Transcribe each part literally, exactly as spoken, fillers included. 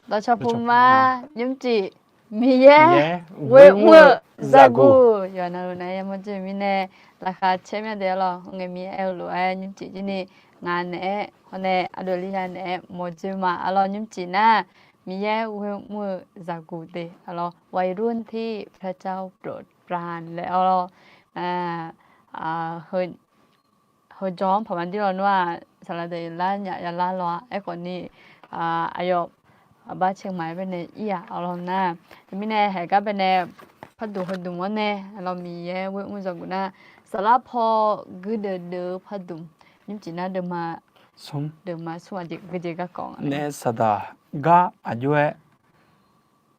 Dawqcawq puq ma, nymrcif, Miqyaer ghoe mr-eu zaqguq. Yawqha navluf nae yamawr dzoer-eu mirnae laqkhaq caer mya de arlawr. Ngae Miqyaer aer-eu lof-aer nymrcif jir ni ngaq naeq-aer hawr nae ardov lirya naeq-aer mawr dzoer ma arlawr. Nymrcif nar, Miqyaer ghoe mr-eu zaqguq de arlawr. วัยรุ่นที่พระเจ้าโปรดปราน laer arlawr. Heujawr-anr paqma dir lawnmr-aq, saqlaq deuq lar nyaf yalar law-a. Aerkhawf ni, aqyawf aqbar cae maqaer baenae ir-aq arlawr nar, teumirnae haeq gar baenae pardmq heudmq-anr nae arlawr, Miqyaer ghoe mr-eu zaqguq nar, saflar paw guirdeuv deuv-eu pardmq, nymrcif nar deuvma smr, deuvma smr aqjeq geujeq garkawv naef saqdaq gar aqjox-aer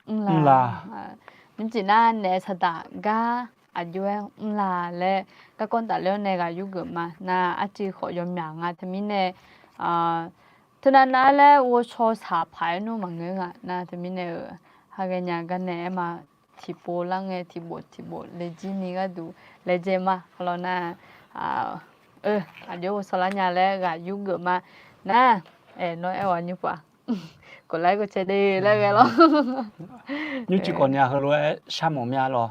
mrla. Nymrcif nar naef saqdaq gar aqjox-aer mrla laer garkawv tafler-awr nae ghaq yurgeuf ma. Nar arcuiv khawf yawmyaq nga teumirnae, teunav nav laer ghovshaw shaq paq-aer nmr maqngeur nga. Nar teumirnae-euq, haghae nya gar nae aer ma, tiqpov lar ngae tiqbof tiqbof laeqjir ni gharduq laejae ma. Arlawr nar, aqjox ghovshaw lar nya laer ghaq yurgeuf ma. Nar, aer nawr aer-awq nymr pov-aq, กดไลค์ กดแชร์ de laer ghae lawr. Nymrcif khawf ni-aq heulof-aer sharmawf mya lawr.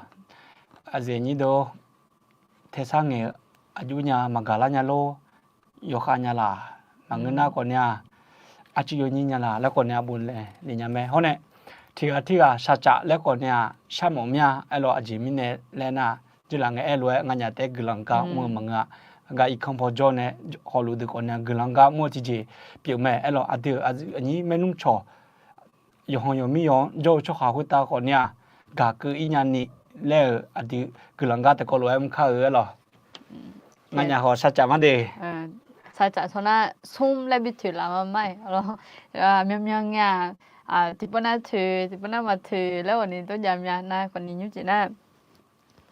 Aqyuif aqnyir deuq-or, tersar ngaeq-eu aqjox nya maqgaq lar nya lor. Yawkhav nya laq, maqngeur nar khawf ni-aq, arcuiv yawnyir nya laq laer khawf ni-aq bofnaeq lef nya mae. Hawr nae tiqghaq tirghaq shaqcaf laer khawf ni-aq sharmawf mya. Aerlawr aqjeq mirnae laer nar, jirlaf ngae aer lof-aer nganyaf taef-aer guiqlanq gar mr-eu maqngeur-a. Gar irkanr paw jawr nae hawluf deuq khawf ni-aq guiqlanq gar mr-eu tiqjeq pyeuf mae. Aerlawr aqdui-euq aqyuif aqnyir maernmr cawq yawqhan yawqmir yaw-anr jawr-eu tsawrhaq khoertav khawf ni-aq, gaq keuv ir nya ni laer-euq aqdui guiqlanq gar tiqkawv lof-aer mr kar-eu aerlawr. Nganyaf khawf shaqcaf mar de. Shaqcaf tawq nar smr laer bi toeqlaf ma mar-iq arlawr. Myawmyaw ngae-aq, tiqpov nar toeq tiqpov nar maqtoeq laer ghawqni dawrjav mya nar khawf ni nymrcif nar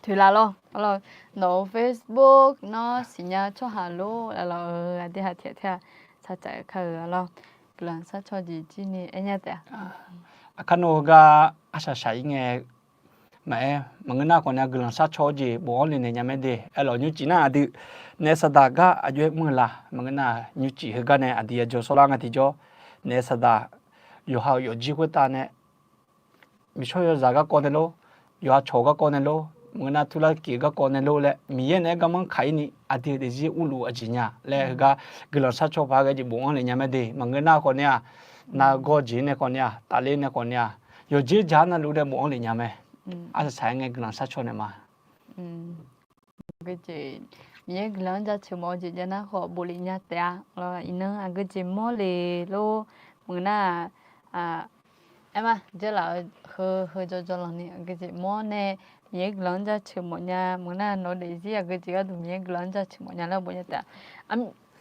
toeqlaf lawr. Nawq-euq Facebook nawr siqnya tsawrhaq lor laer lawr-eu aqdui ha tiq ghaq tir-aq shaqcaf kar-euq arlawr. Guiqlanq sharcaw jeq jir ni aer nya taef-a. Aqkar nawr-eu gar arshaq shaq-ir ngae maqaer, maqngeur nar khawf ni-aq guiqlanq sharcaw-eu jeq bof-anr le naeq nya mae de. Aerlawr nymrcif nar aqdui naef saqdaq gar aqjox-aer mr-eu la. Maqngeur nar nymrcif heugar nae aqdui yajawr sawrlar nga tiqjawr, naef saqdaq yawqha-euq yawfjir khoertav nae miqshawr yawzaq garkawv nae lor, yawqha cawq-eu garkawv nae lor, maqngeur nar turlar kif-eu garkawv nae lor laer Miqyaer naeq-aer garmanr kaq-ir ni aqdui-euq daefzir urluf-eu aqjeq nya laer heugar guiqlanq sharcaw paq-aer ghae jeq bof-anr le nya mae de. Maqngeur nar khawf ni-aq, nargawr jeq nae khawf ni-aq, tafler nae khawf ni-aq, yawqjeq jaq-anr navluf nae bof-anr le nya mae. Arsaq saq-aer ngae guiqlanq sharcaw naeq ma. Miqyaer guiqlanq-anr jaceuq mawf-eu jeq jav nar khawf bof le nya taef-a. Iqnan aqgeu jeq mawr le lor. Maqngeur nar-aq, aer ma, dzeurlaf-eu heu heu jawrjawr lanq ni aqgeu jeq mawr nae Miqyaer guiqlanq-anr jaceuq mawf nya. Maqngeur nar nawq-eu daefzir aqgeu jeq gharduq Miqyaer guiqlanq-anr jaceuq mawf nya laer bof nya taef-a.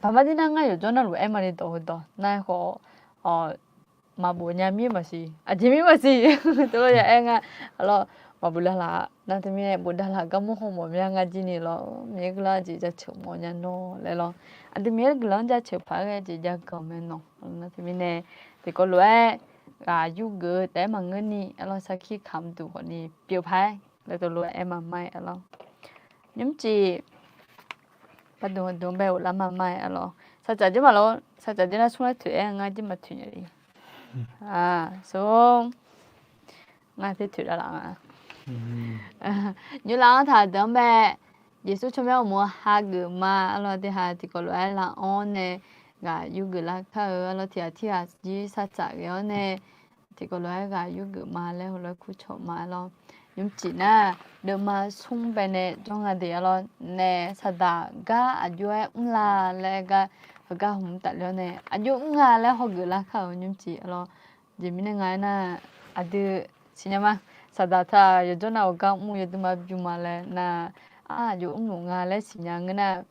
Baqmar dir nar ngar yawqjawr navluf aer ma le dawq heu dawq nar khawf maqbof nya mir maqsiq, aqjeq mir maqsiq. Tov lawr ya aer nga. Arlawr, maqbof davlaq nar teumirnae bof davlaq garmur haw mawf mya nga jir ni lawr. Miqyaer guiqlanq-anr jeq jaceuq mawf nya nawr laer lawr. Aqdui Miqyaer guiqlanq-anr jaceuq paq-aer ghae jeq jav ganq mae nawq. Nar teumirnae tiqkawv lof-aer ghaq yurgeuf-eu taef-aer maqngeur ni arlawr, sarkir kamq duq khawf ni pyeuf paq-aer laer tov lof-aer aer ma mar-aer arlawr. Nymrcif pardmq heudmq-anr bae ghoflar ma mar-aer arlawr. Saqcaf jir maqlawr, saqcaf jir nar smr laer toeq-aer ngar jir maqtoeq nya le. Smr ngar ter toeq davlaf nga. Nymrlaf-anr taq deuq-anr bae Yeqsur tsawrmyanr uqmov hageuf ma arlawr. Aqdui ha tiqkawv lof-aer lar-anr nae ghaq yurgeuf lar kar-eu arlawr. Tiqghaq tirghaq jir saqcaf ghae-awr nae tiqkawv lof-aer ghaq yurgeuf ma laer heulof-aer kurcawq ma arlawr. Nymrcif nar deuvma smr bae nae jawr nga de arlawr. Naef saqdaq gar aqjox-aer mrla laer gar heugar hmq tafler-awr nae aqjox mr nga laer hawgeuf lar kar-euq nymrcif arlawr. Jeq mirnae nga aernar, aqdui siqnya ma. Saqdaq taq yawqjawr nav-euq gar mr yawdui ma bymr ma laer nar, aqjox mrluf nga laer siqnya ngeur nar,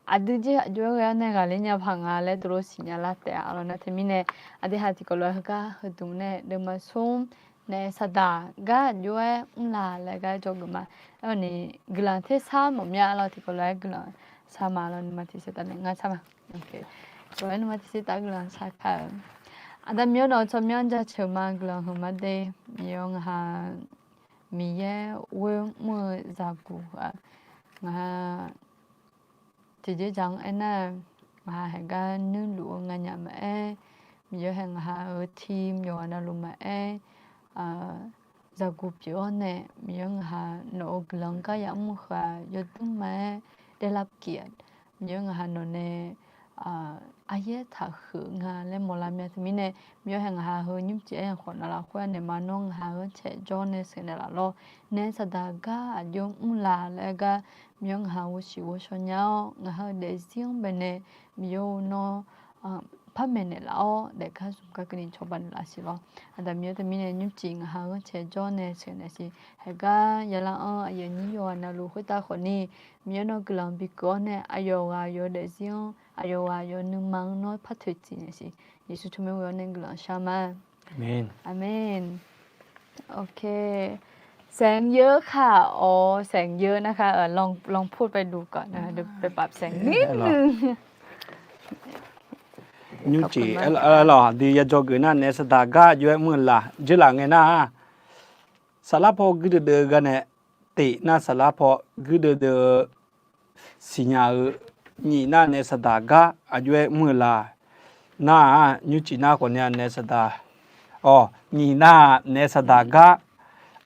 aqdui jir aqjox-aer ghae-awr nae ghaqler nya paq nga laer dovlor siqnya lar taef-a. Arlawr nar teumirnae aqdui ha tiqkawv lof-aer heugar heudmq nae deuvma smr naef saqdaq gar aqjox-aer mrla laer gar jawrgeuf ma. Aerkhawf ni guiqlanq tersar mawf mya arlawr. Tiqkawv lof-aer guiqlanq sar ma arlawr. Nuima tiqsiq taf nae ngar sar ma. Tiqkawv lof-aer nuima tiqsiq taf guiqlanq sar kar-eu. Aqda Miqyaer-or, nawq-eu tsawrmyanr jaceuq ma guiqlanq huiqma de. Miqyaer-or, ngaq ha Miqyaer ghoer mr-eu zaqguq-aq, ngaq ha tiqjeq jaq-anr aernar, ngaq ha haeq gar nuirluf-eu nganyaf maqaer, Miqyaer hae ngaqha-euq tiqmyawf ghaq navluf maqaer, zaqguq pyeuf-awr nae, Miqyaer ngaqha nawq-euq guiqlanq gar yamr-eu heu-aq, yawdmr ma-aer daerlar pyeuf-a. Miqyaer ngaqha nawq nae aryaer taqhuiq nga laer mawqlar mya teumirnae, Miqyaer hae ngaqha heu nymrcif aer-eu khawf navluf khoer-aq naeq ma, nawr ngaqha ghanrcae jawr nae sheuqnaeq laf lawr. Naef saqdaq gar aqjox mr laq laer aer gar, Miqyaer ngaqha ghovshiq ghovshaw nya-awr, ngaqha-eu daefzir-anr baenae Miqyaer-or nawr par maeqnaeq laf-awr, daefgar zmq gar keuvni cawba naeqlaf siq lawr. Aqdaq Miqyaer teumirnae nymrcif ngaqha ghanrcae jawr nae sheuqnaeq siq. Haegar yalar-anr aqyuif aqnyir yawqghaq navluf khoertav khawfni, Miqyaer nawr guiqlanq bikeuv-awr nae aqyawf ghaq yawf-eu daefzir-anr, aqyawf ghaq yawf-eu nuima-anr nawr par toeqciq naeq siq. Yeqsur tsawrmyanr ghoe-awr nae guiqlanq shar ma. Aqmeq. Saeq-eu kaq-awq, saeq-eu nar kaq, ลองพูดไปดูก่อน ไปปรับเสียงนิดนึง Nymrcif aer-awq, aqdui yadzaw geuf nar naef saqdaq gar aqjox-aer mr-eu laq jeurlaf ngae nar-aq, saflar paw guirdeuv deuv-eu gar nae, tef nar saflar paw guirdeuv deuv-eu siqnya-eu, nyiq nar naef saqdaq gar aqjox-aer mr-eu laq, nar-aq nymrcif nar khawfni-aq naef saqdaq, awq, nyiq nar-aq naef saqdaq gar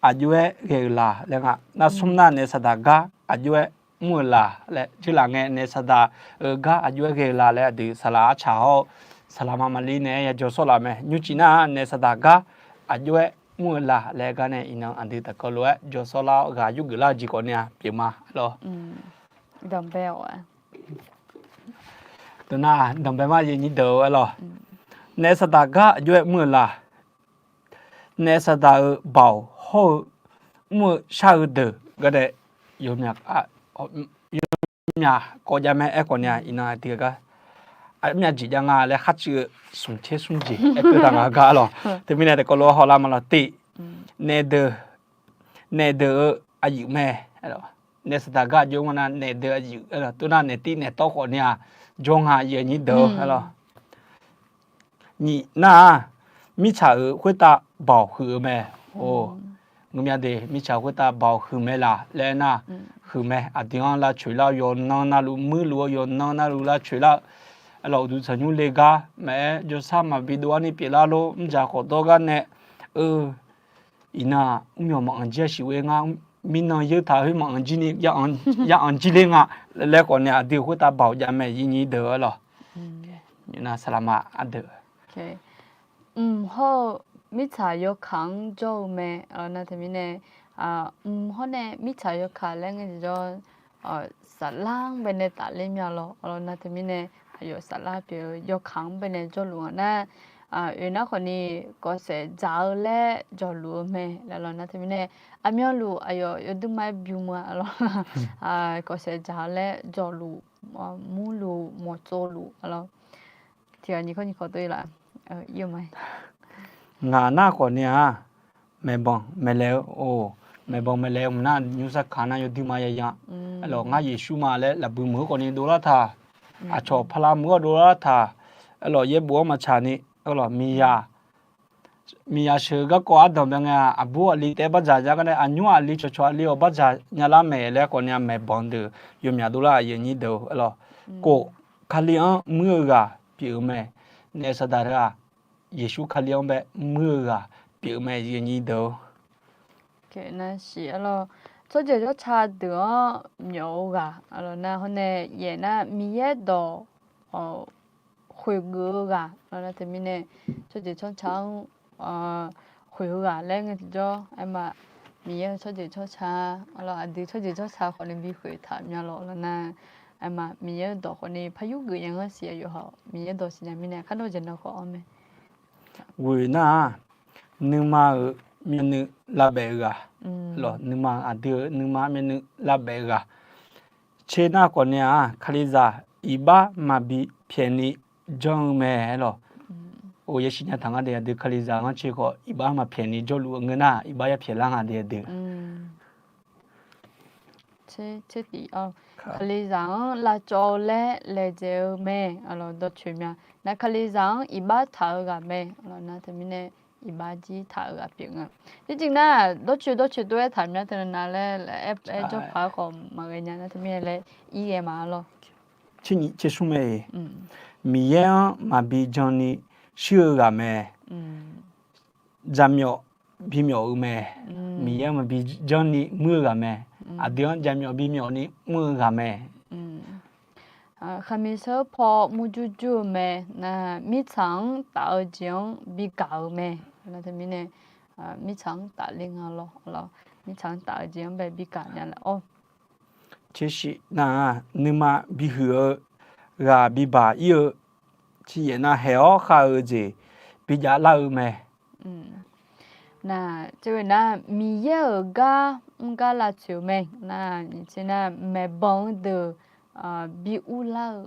aqjox-aer ghae-eu laq laer nga, nar smr nar naef saqdaq gar aqjox-aer mr-eu laq laer jeurlaf ngae, naef saqdaq-euq gar aqjox-aer ghae-eu laq laer aqdui saqlaq arcaq hawr-eu saqlaqma maqli naeq-aer yajawr sawr laf mae. Nymrcif nar-aq naef saqdaq gar aqjox-aer mr-eu laq laer gar nae iqnan aqdui taqkawv lof-aer jawr sawr lar-awr ghaq yurgeuf lar-eu jeq khawfni-aq pyeuf ma lawr. Dawq nar, danqbae ma, aqyuif aqnyir deuq-eu aer lawr. Naef saqdaq gar aqjox-aer mr-eu laq, naef saqdaq-euq baoq hawr-eu mr-eu shar-eu deuq gar nae yawmyaq kawv jav mae. Aerkhawfni-aq iqnan aqdui gar aqmyav jeq jav nga laer kharcuiv-eu smq tser smr jeq aerkeuv taq nga gar lawr. Teumirnae taqkawv lof-aer hawlar ma lawr. Tef, naef deuq, naef deuq-eu aqyuif mae. Naef saqdaq gar aqjox mr nar naef deuq aqyuif, aer lawr, tov nar naef tiv naef tawv khawfni-aq jawr nga, aqyuif aqnyir deuq-eu aer lawr. Nyiq nar-aq, mirtsaq-euq khoertav baoq huiq-eu mae. Or, ngeur mya de, mirtsaq khoertav baoq huiq mae laq laer aer nar, huiq mae. Aqdui-anr lavcoeq lar-eu yawqnan navluf, muirluf-eu yawqnan navluf lavcoeq lar-eu, aer lawr, uqduq tsaqnymr le gar maqaer, jawrsar maqbi dov-ar ni pyeuflar lor, mrdzaq khawf dawr gar nae, eu, iqnan-aq mrmyawq maqanq jir-a siq ghoe nga, mirnan yeur taq khoer maqanq jir ni, ya anq jir ler nga laer khawfni aqdui khoertav baoq jav mae, aqyuif aqnyir deuq-eu aer lawr. Saqlaqma ardeuq, mq hawr-eu mirtsaq yawkaq-anr jawr-eu mae. Nar teumirnae, mq hawr nae mirtsaq yawkaq laer ngae tiqjawr, saflar-anr baenae tafler mya lawr. Nar teumirnae, aqyawf saflar pyeuf-eu yawkaq-anr baenae jawrluf-anr nar, oeq nar khawfni kawfsaef dzaq-eu laer jawqluf-eu mae laer lawr. Nar teumirnae, aqmyanluf aqyawf yawduima-aer bym-eu-a lawr. Kawfsaef dzaq-eu laer jawqluf, murluf mawqtsovluf-a lawr. Tiqghaq nyiq kawr nyiq kawr tov-ir laf. Ngaq nar khawfni-aq, maeqbanq maeqlaeq-eu, or, maeqbanq maeqlaeq-eu mq nar nymrsar kaq nar yawduima yaya, aer lawr, ngar Yeqsur ma laer lafbui meuq-anr khawfni dovlar taq, aqcawq paqlav meuq-anr dovlar taq, aer lawr, yaerbof-anr maqtsaq ni, aer lawr, miqyaq miqyaq sheuq-eu garkawv ardanq bae ngae-aq, aqbur aqli taef-aer bardzaq nya gar nae, aqnymr aqli cawqcawq aqli-awq bardzaq nyalar maeq laer khawfni-aq, maeqbanq deuq yawmyaq dovlar, aqyuif aqnyir deuq-eu aer lawr. Kof, Kali-anr muir-eu ghaq pyeuf-eu mae. Naef saqdaq teu-aq, Yeqsur Kali-anr bae muir-eu ghaq pyeuf-eu mae, aqyuif aqnyir deuq-eu. Nar siq aer lawr, tsawrjeuq tsawrca deuq-anr myawf-eu ghaq, nar hawr nae yaef nar Miqyaer dawq khoeqgeuf-eu ghaq, nar teumirnae tsawrjeuq tsawrca-anr khoeq-eu ghaq laer ngae tiqjawr aerma, Miqyaer-eu tsawrjeuq tsawrca, aqdui tsawrjeuq tsawrca khawfni bikhoeq taq mya lawr nar, aerma Miqyaer-eu dawq khawfni par yurgeuf nya ngar siq, aqyawf hawq Miqyaer dawq siqnya mirnae kardawr jeq nan khawf-anr mae. Ghoeq nar-aq, nuima-euq myavnuiv lavbaef-eu ghaq, lawr, nuima-euq aqdui-euq nuima myavnuiv lavbaef-eu ghaq. Tser nar khawfni-aq, Kalizaq iqbax maqbi pyaeqni janr-eu mae, aer lawr. Or, yasiq nya taq nga de, aqdui Kalizaq-anr tser khawf iqbax maqpyaeqni jawrluf-eu ngeur nar, iqbax yar pyaeqlar nga de, aqdui. Kalizaq-anr lavcawv-eu laer laejae-eu mae, dawrcoeq mya. Nar Kalizaq-anr iqbax taq-eu ghaq mae, nar teumirnae iqbax jir taq-eu ghaq pyeuf nga. Jirjir nar, dawrcoeq dawrcoeq tov-aer taq mya teu nav laer, aer jawr paq-aer khawf maqghae nya nar teumirnae laer ir ghae ma lawr. Tser nyiq tser smr mae-iq, Miqyaer-anr maqbi janni shuir-eu ghaq mae. Jaqmyawf bimyawf-eu mae. Miqyaer-anr maqbi janrni muir-eu ghaq mae. Aqdui-anr jaqmyawf bimyawf ni mr-eu ghaq mae. Khaqmiq sheu paw murjur jur-eu mae. Nar mirtsaq-anr taf-eu jeq-anr bigaq-euq mae. Nar teumirnae mirtsaq-anr tafle nga lawr. Mirtsaq-anr taf-eu jeq-anr bae bigaq nya laer-awr, tsershif nar-aq, nuima bihuiq-eu ghaq bibaq ir-eu, tseryaef nar haeq-awr khav-eu jeq bijav lar-eu mae. Nar, teumirnae nar, Miqyaer-euq gar mr gar lavtsoeq-eu mae. Nar, nyiq tser nar, maeqbanq-eu deuq bi urlar-eu,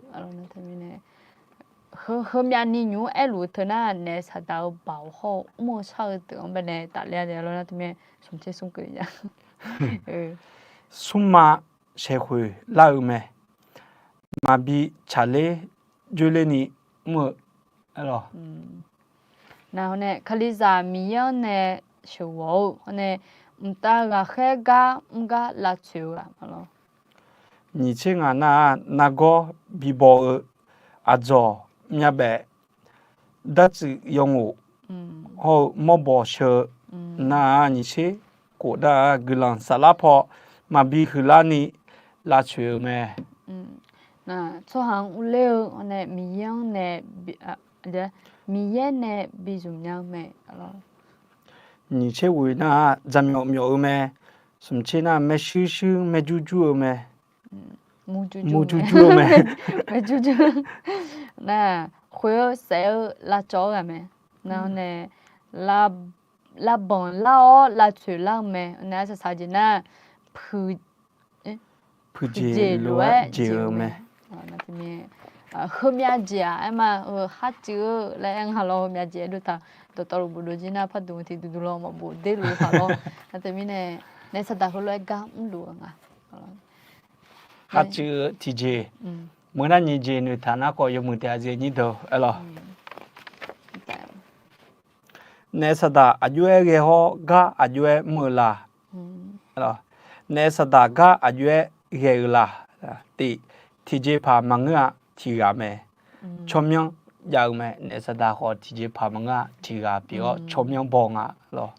heu, heumyav ni nymq-mr aerluf-eu teu nar, naef saqdaq-eu baoq hawr-eu mr-eu shar-eu deuq-anr baenae tafler-a de lawr nar teumirnae smq tser smr keuv ya. Smrma saeqkhoeq lar-eu mae. Maqbi tsaqler joerlerni mr-eu, aerlawq. Nar hawr nae Kalizaq Miqyaer-anr nae sheuqghawq-eu hawr nae, mqtav ghaqkhaer gar mr gar lavtsoeq-eu ghaq ma lawr. Nyiq tser ngaq nar-aq, nargawr bibaw-eu aqdzawq myavbaef dartsuif yawngof hawr-eu mawrbawq sheu-eu nar-aq, nyiq tser kof nar-aq, guiqlanq saflar paw maqbi huiqlarni lavtsoeq-eu mae. Nar, tsawrhaq-anr urler-eu hawr nae Miqyaer-anr nae, Miqyaer nae bi zmq nya-eu mae. Nyiq tser ghoeq nar-aq, jaqmyawf myawf-eu mae. Smq tser nar, maershuir shuir maerjur jur-eu mae. Murjur jur-eu mae. Nar, khoeq-eu saef-eu lavcawv-eu ghaq mae. Nar hawr nae, lavbanq lar-awr lavtsoeq lar-eu mae. Nar, arsaq saq jeq nar, puiqjeq lof-aer jeq-eu mae. Heumyav jeq-aq aerma-eu kharcuiv-eu laer aer nga lawr. Heumyav jeq aerdov taq, dawqtawvluf bofdov jir nar pardmq tiqduqduq lawr maqbof derluf-eu taq lawr. Nar teumirnae, naef saqdaq heulof-aer gar mrluf-eu nga. Kharcuiv-eu tiqjeq, meuq nar nyiq jeq noeqtaq nar khawf yawmuiq taef-a jeq nyir deuq aerlawq. Naef saqdaq aqjox-aer ghae hawr gar aqjox-aer mr-eu la? Naef saqdaq gar aqjox-aer ghae-eu la? Tif, tiqjeqpaq maqngeur-a, tiqghaq mae. Tsawrmyanr jav-eu mae. Naef saqdaq khawf tiqjeqpaq maqngeur-a, tiqghaq pyeuf-awr tsawrmyanr baw nga lawr.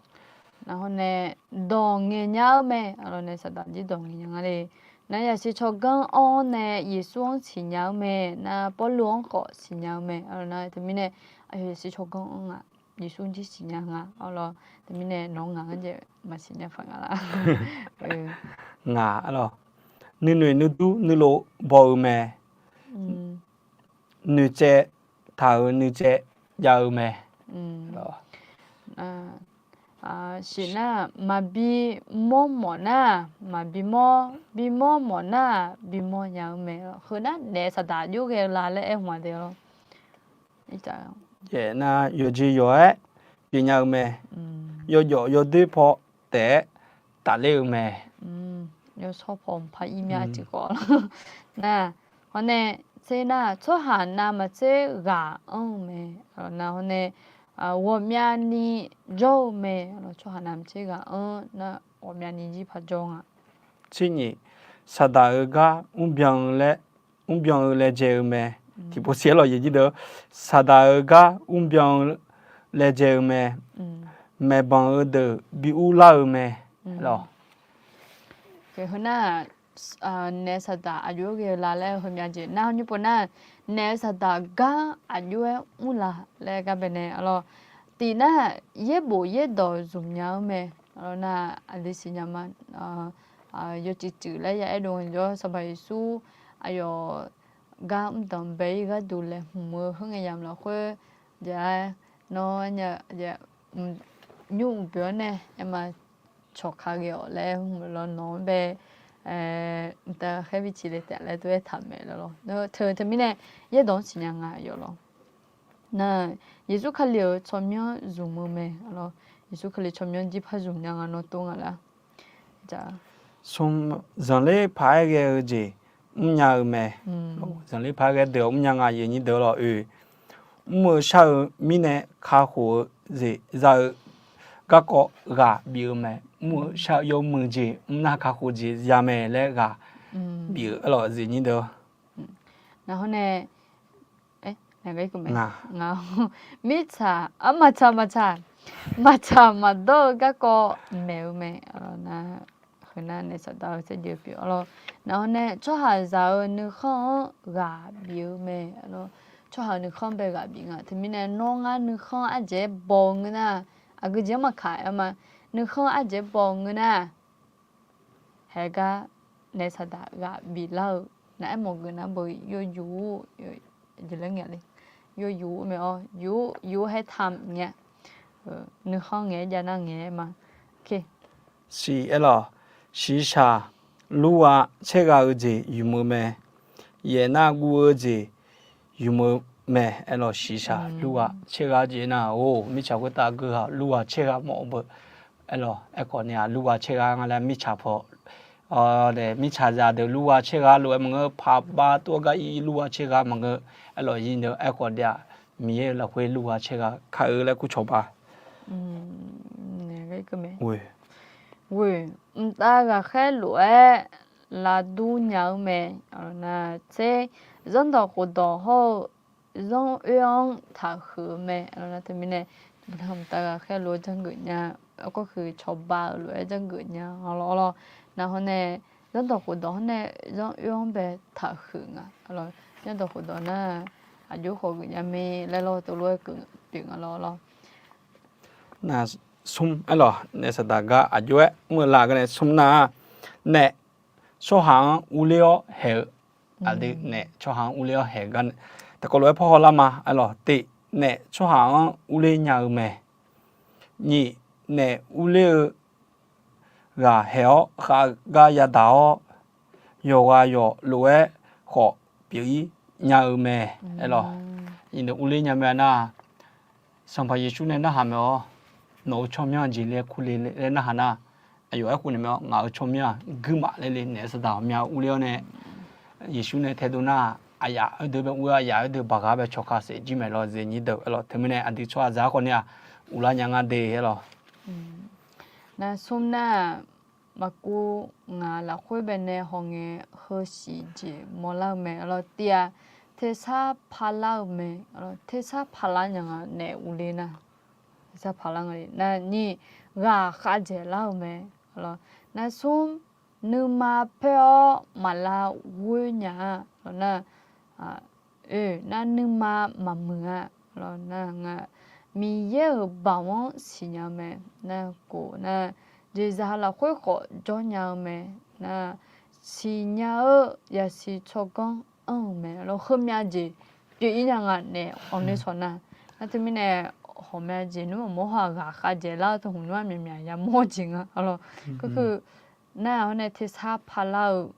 Nar hawr nae dawq ngaeq nya-eu mae. Naef saqdaq jir dawq ngaeq nya nga le. Nar yasiq tsawrganr anr-awr nae Yeqsur-anr siqnya-eu mae. Nar Pawrluv-anr khawf siqnya-eu mae. Nar teumirnae aqyawf yasiq tsawrganr anr nga, Yeqsur jir siqnya nga. Arlawr teumirnae nawq-anr ngaq-anr jeq maqsiqnya paq nga la? Ngaq arlawr, nuinoeq nuidur nuilov baw-eu mae. Noeqtsaev taq-euq nuitsaev jav-eu mae. Siq nar maqbi mawr mawf nar, maqbi mawr, bi mawr mawf nar, bi mawr nya-eu mae. Heu nar naef saqdaq aqjox ghae-eu la laer aer hmq-a de lawr. Nar yawqjeq yawq-aer pyeufnya-eu mae. Yawjawf yawdoer paw taef-aer tafler-eu mae. Yawshawr paw mqpar ir mya tiqkawv lawr. Nar hawr nae tser nar tsawrhaq navmaqtser ghaq anr-eu mae. Nar hawr nae ghawqmyani jawr-eu mae. Tsawrhaq navmaqtser ghaq anr nar ghawqmyani jir par jawr nga. Tser nyiq, saqdaq-euq gar mrbyan-eu laer, mrbyan-eu laejae-eu mae. Tiqpov siq-aer lawq yawnyir deuq, saqdaq-euq gar mrbyan-eu laejae-eu mae. Maeqbanq-eu deuq bi urlar-eu mae lawq. Heu nar naef saqdaq aqjox-aer ghae-eu la laer heumya jeq nar nymr pov nar, naef saqdaq gar aqjox-aer mrla laer gar baenae arlawr. Tif nar yaerbof yaerdawq zmqnya-eu mae. Arlawr nar aqli siqnya ma, yawcif cif laer ya aerdov-eu jawr Sanqpaq Yeqsur aqyawf gar mrdanq bae-ir gharduq laeqhmq-eu khoerngae yamq lafkhoer, jaq-aer nawr nya, nymr mq boeq-awr nae aerma cawq ka ghae-awq laer hmq lawr nawq-anr bae mqtav khaer bi ciq le taef laer tov-aer taq maeq lawr. Teu teumirnae yaerdawq-anr siqnya nga yawf lawr. Nar Yeqsur Kali-euq tsawrmyanr zmq-eu mae. Arlawr Yeqsur Kali tsawrmyanr jir par zmq nya nga nawr tov nga lar? Smr, zanqler paq-aer ghae-eu jeq mrnya-eu mae. Zanqler paq-aer ghae deuq-awq mrnya nga yawnyir deuq lawq oe. Mr-eu shar-eu mirnae kakhof-eu jeq za-eu garkawv ghaq bif-eu mae. Mr-eu shar-eu yawmuiq jeq mr nar kakhof jeq ya mae laer ghaq bif-eu arlawq yawnyir deuq. Nar hawr nae Ngaq, mirtsaq, maqtsaq, maqtsaq, maqtsaq maqdawr-eu garkawv maeq-eu mae. Nar, heunar naef saqdaq-eu saerjeq pyeuf-awr lawr. Nar hawr nae tsawrhaqzaq-euq nuikhanr-anr ghaq bif-eu mae. Tsawrhaq-euq nuikhanr bae ghaq bif nga. Teumirnae nawr ngar nuikhanr ardzaeq-aer baw-eu ngeur nar, aqgeu jeq-anr maqkaq-aer ma. Nuikhanr ardzaeq-aer baw-eu ngeur nar, haegar naef saqdaq ghaq biflar-eu, nar aermawf geuf nar beu yawyu-ur, yawyu-ur mae-awr, yur-ur haer tam ngae, nuikhanr ngaeq-aer jav nar ngaeq-aer ma. Siq aerlawq, shiqshaq lurgha caergha-eu jeq ymq-eu mae. Yaef nar guv-eu jeq ymq-eu mae. Aerlawq, shiqshaq lurgha caergha jeq nar-or, mirtsaq khoertav geughaq lurgha caergha mawf-eu beu. Aerlawq, aerkhawf ni-aq lurgha caergha nga laer mirtsaq paw, mirtsaqzaq deuq lurgha caergha lof-aer maqngeur, paqbav tov-aer gar ir lurgha caergha maqngeur. Aerlawq, ir nar aerkhawf ni-aq, Miqyaer-euq lafkhoer lurgha caergha kar-eu laer kur cawba. Ghoe, mqtav ghaqkhaer lof-aer lavdur nya-eu mae. Nar tser, zanrdawq khofdawq hawr-eu zanr oer-anr taqhuiq-eu mae. Nar teumirnae, mqtav ghaqkhaer lof-aer janrgeuf nya, aerkhawf huiq cawba-euq lof-aer janrgeuf nya-awr lawr. Nar hawr nae, zanrdawq khofdawq hawr nae zanr oer-anr bae taqhuiq nga. Zanrdawq khofdawq nar, aqjox khawf geuf nya mae laer lawr, teulof-aer keuv pyeuf nga lawr lawr. Nar smr aerlawq, naef saqdaq gar aqjox-aer mr-eu la gar nae smr nar-aq, naef tsawrhaq-anr urler-awr haeq-eu, aqdui naef tsawrhaq-anr urler-awr haeq gar nae, tiqkawv lof-aer paw hawlar ma. Aerlawq, tiq, naef tsawrhaq-anr urler nya-eu mae. Nyiq, naef urler-eu ghaq haeq-awr khav gar yadaq-awr, yawqghaq yawq lof-aer khawf pyeuf-ir nya-eu mae. Aerlawq, iqnan urler nya mae nar, Sanqpaq Yeqsur nae narhaq mae-awr, nawq-euq tsawrmyanr-aq jeq le kur le laer narhaq nar, aqyawf aerkhof naeq mae-awr, ngaq-euq tsawrmyanr-aq guirmaf ler le, naef saqdaq ghawqmya urler-awr nae, Yeqsur nae taedov nar, aqyaf oerdeuq bae ur-awr, aqyaf oerdeuq baqghaq bae cawqka saef jir maeq lawr, zifnyir deuq. Aerlawq, teumirnae aqdui tsawrhaqzaq khawf ni-aq, uvlar nya nga de. Aerlawq, nar smr nar-aq, maqkuv ngaq lafkhoer bae nae hawngae heusiq jeq mawrlar-eu mae. Aerlawq, tiv-aq, tersar parlar-eu mae. Tersar parlar nya nga naef urler nar, tersar parlar nga. Nar nyiq, ghaq khavdzaeq lar-eu mae. Nar smr, nuima paer-awr maqlav ghoer nya-a. Nar, oe, nar nuima maqmuiq-a. Nar nga, Miqyaer-euq baoq-anr siqnya-eu mae. Nar kof, nar jeqzaq lafkhoer khawf jawrnya-eu mae. Nar siqnya-eu yasiq tsawrganr anr-eu mae. Lar heumyav jeq pyeuf-ir nya nga naef anr ler saw nar. Nar teumirnae, ghawqmya jeq nmr mawr haw-aq, ghaq khavdzaeq lar-eu teu hmq nmr-aq myaqmyaq yamawr jeq nga. Lar, garkeuv nar-aq hawr nae tersar parlar-eu,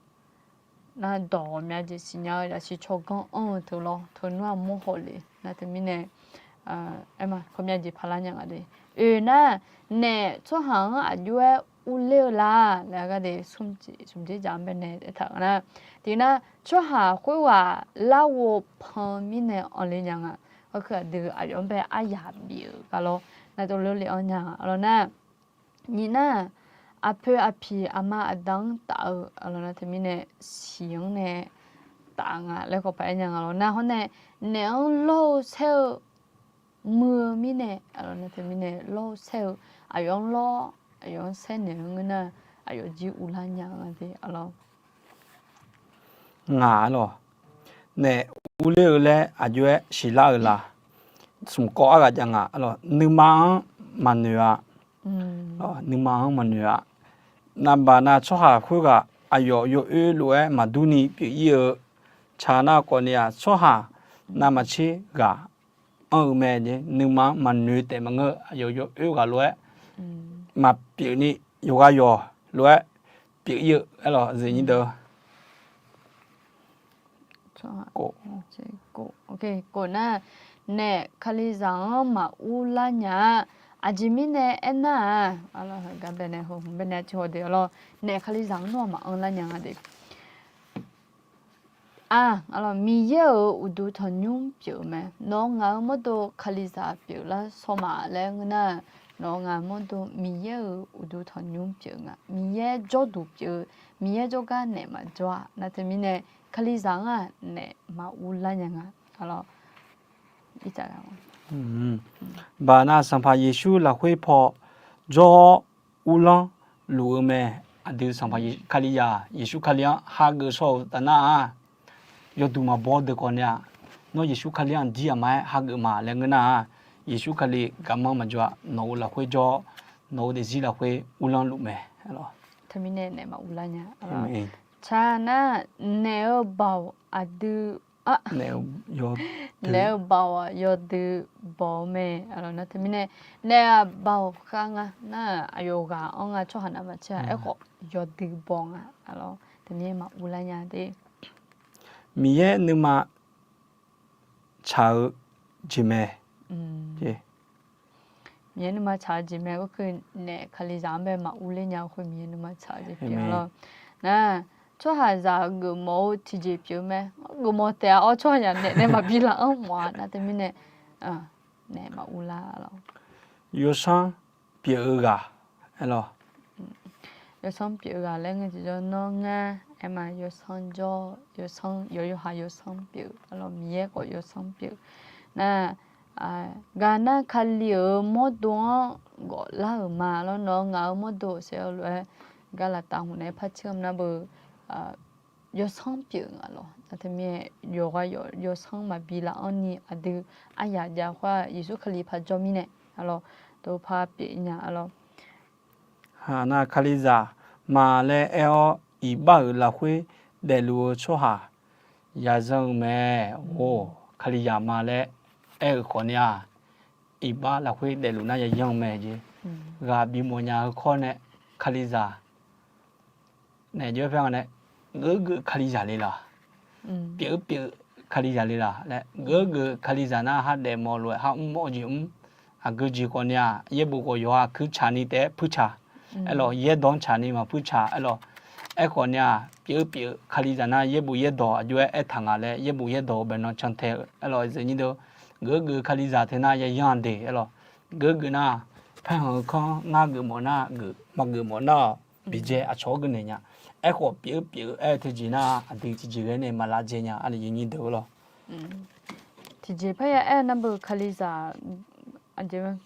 nar dawq ghawqmya jeq siqnya-eu yasiq tsawrganr anr-eu teu lawr, teu nmr-aq mawr haw le. Nar teumirnae, aer ma, ghawqmya jeq parlar nya nga de. Oe nar, naef tsawrhaq-anr aqjox-aer urler-eu la laer gar de, smq jeq jaq-anr bae nae aertaq-eu nar, tiq nar, tsawrhaq khoerghaq larghov pan mirnae anr ler nya nga. Garkeuv aqdui aqyawf-anr bae aryaq bif-euq gar lawr, nar tov lor le anr nya nga. Lar nar, nyiq nar, aqpoeq aqpiq aqma aqda-anr taf-eu, lar nar teumirnae siq-anr nae taf nga laer khawf paq-aer nya nga lawr. Nar hawr nae, naef-anr lawr-eu saer-eu muiq-eu mirnae, lar nar teumirnae lawr-eu saer-eu, aqyawf-anr lawr, aqyawf-anr saer naeq-anr ngeur nar, aqyawf jir uvlar nya nga de. Lar, ngaq-a lawq, naef urler-eu laer aqjox-aer siqlar-eu la? Smq kawv arghaq jav nga. Nuima-anr maqnoeq-a. Nuima-anr maqnoeq-a. Navbaq nav tsawrhaq khoerghaq aqyawf yawoer lof-aer maqdur ni pyeuf-ir-eu, tsaq nar khawf ni-aq, tsawrhaq navmaqtser ghaq anr-eu mae. Nuima-anr maqnoeq taef maqngeur, aqyawf yawoer ghaq lof-aer maqpyeuf ni, yawqghaq yawq lof-aer pyeuf-ir-eu. Aerlawq, zifnyir deuq kof nar, naef kalizaq-anr maqur lar nya-a. Aqjeq mirnae aernar-aq, naef kalizaq-anr nawr maqanr lar nya nga de. Aq, Miqyaer-euq uqduq tanqnymr pyeuf-eu mae. Nawq-eu ngaq-eu mawrdo kalizaq pyeuflar sawma laer ngeur nar, nawq-eu ngaq-eu mawrdo Miqyaer-euq uqduq tanqnymr pyeuf-eu nga. Miqyaer jawrduq pyeuf-eu, Miqyaer jawrgar naef maqjawr-a. Nar teumirnae kalizaq-anr-aq naef maqur lar nya nga. Aq, Baq nar Sanqpaq Yeqsur lafkhoer paw jawr-awr uvlanr luf-eu mae. Aqdui Sanqpaq Kalizaq Yeqsur Kali-anr hageuf shawr-eu taf nar-aq, yawduq maqbaw deuq khawf ni-aq, nawr Yeqsur Kali-anr aqdir aqma-aer hageuf ma laer ngeur nar-aq, Yeqsur Kali garmanr maqjawr-a. Nawq-euq lafkhoer jawr-awr nawq-eu daefzir lafkhoer uvlanr luf mae. Teumirnae naef maquvlar nya. Tsaq nar, naef-eu baoq aqdui naef-eu baoq-aq yawdui baw-eu mae. Nar teumirnae naef-aq baoq khav nga nar-aq, aqyawf ghaq-anr nga tsawrhaq navmaqtser-aq, aerkhawf yawdui baw nga. Teumirnae maquvlar nya de. Miqyaer nuima tsaq-eu jeq mae. Miqyaer nuima tsaq-eu jeq mae. Gharkeuv naef Kalizaq-anr bae maquvler nya-eu khoer Miqyaer nuima tsaq-eu jeq pyeuf-a lor. Nar, tsawrhaqzaq geufmawf-eu tiqjeq pyeuf-eu mae. Geufmawf taef-a awr tsawrhaqzaq naef nae maqbi laf-anr mawf-a. Nar teumirnae naef maquvlar lor. Yawsanr pyeuf-eu ghaq aer lor. Yawsanr pyeuf-eu ghaq laer ngeur tiqjawr nawr ngar aerma yawsanr jawr, yawsanr yawqha yawsanr pyeuf-eu lor. Miqyaer khawf yawsanr pyeuf. Nar, ghaq nar Kali-euq mawrdo-anr ghawflar-euq ma lor. Nawq-eu ngaq-eu mawrdo saef-eu lof-aer gar laftav hmq naeq-aer par tser-eu nar beu yawsanr pyeuf nga lor. Nar teumirnae yawqghaq yawsanr maqbi laf-anr ni aqdui aryaq jav khoer-aq Yeqsur Kali paq jawr mirnae lor. Dov par pyeuf nya lor. Nar Kalizaq ma laer aer-awr iqbax-euq lafkhoer daefluf-eu tsawrhaq yayanr-eu mae. Or, Kalizaq ma laer aer-euq khawf ni-aq, iqbax lafkhoer daefluf nar yayanr-eu mae jeq. Ghaq bimawf nya-eu kawr nae Kalizaq naef jawr paer nga nae, geuf-eu geuf Kalizaq le laq, pyeuf-eu pyeuf Kalizaq le laq laer, geuf-eu geuf Kalizaq nar ha daefmawf lof-aer ha mrmawf-eu jeq mr. Aqgeu jeq khawf ni-aq, yaerbof khawf yawqha kuirtsaq ni taef-aer puirtsaq. Aerlawq, yaerdawq-anr tsaq ni maqpuirtsaq. Aerlawq, aerkhawf ni-aq, pyeuf-eu pyeuf Kalizaq nar yaerbof yaerdawq aqjox-aer aertaq nga laer yaerbof yaerdawq-eu baenan cantae-eu. Aerlawq, zeuqnyir deuq geuf-eu geuf Kalizaq teu nar yayanr-a de. Aerlawq, geuf-eu geuf nar, paerkhanq-eu kanr ngar geufmawf nar geuf, maqgeufmawf nar-awq. Biqdzae aqcawq-anr geunaeq nya. Aerkhawf pyeuf-eu pyeuf-eu aer-eu teujeq nar, aqdui tiqjeq ghae nae maqlavdzae nya. Aqli yawnyir deuq-eu lawr. Tiqjeq parya aer-eu nar beu Kalizaq,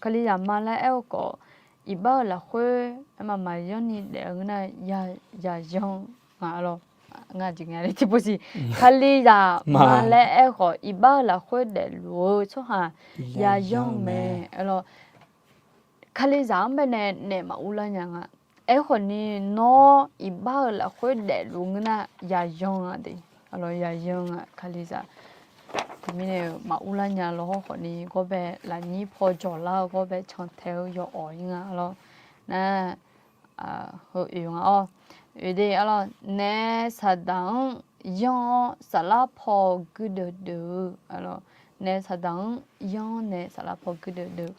Kalizaq ma laer aer-eu khawf, iqbax-euq lafkhoer aerma maqyanr ni daef-eu ngeur nar, yayanr nga lawr. Ngar aqjeq nga le tiqpov siq. Kalizaq ma laer aer-eu khawf, iqbax-euq lafkhoer daefluf-eu tsawrhaq yayanr-eu mae. Aerlawr, Kalizaq-anr baenae naef maqurlar nya nga. Aerkhawf ni nawr iqbax-euq lafkhoer daefluf ngeur nar yayanr nga de. Aerlawr, yayanr nga Kalizaq. Teumirnae maqurlar nya lawr hawr khawf ni gawr bae lafnyir paw jawq lar-eu gawr bae cantae-eu yawawq-ir nga lawr. Nar, heu oeq nga-awr, oeq de aerlawr, naef saqdaq-anr yanr-awr saflar paw guirdeuv deuv-eu, naef saqdaq-anr yanr nae saflar paw guirdeuv deuv.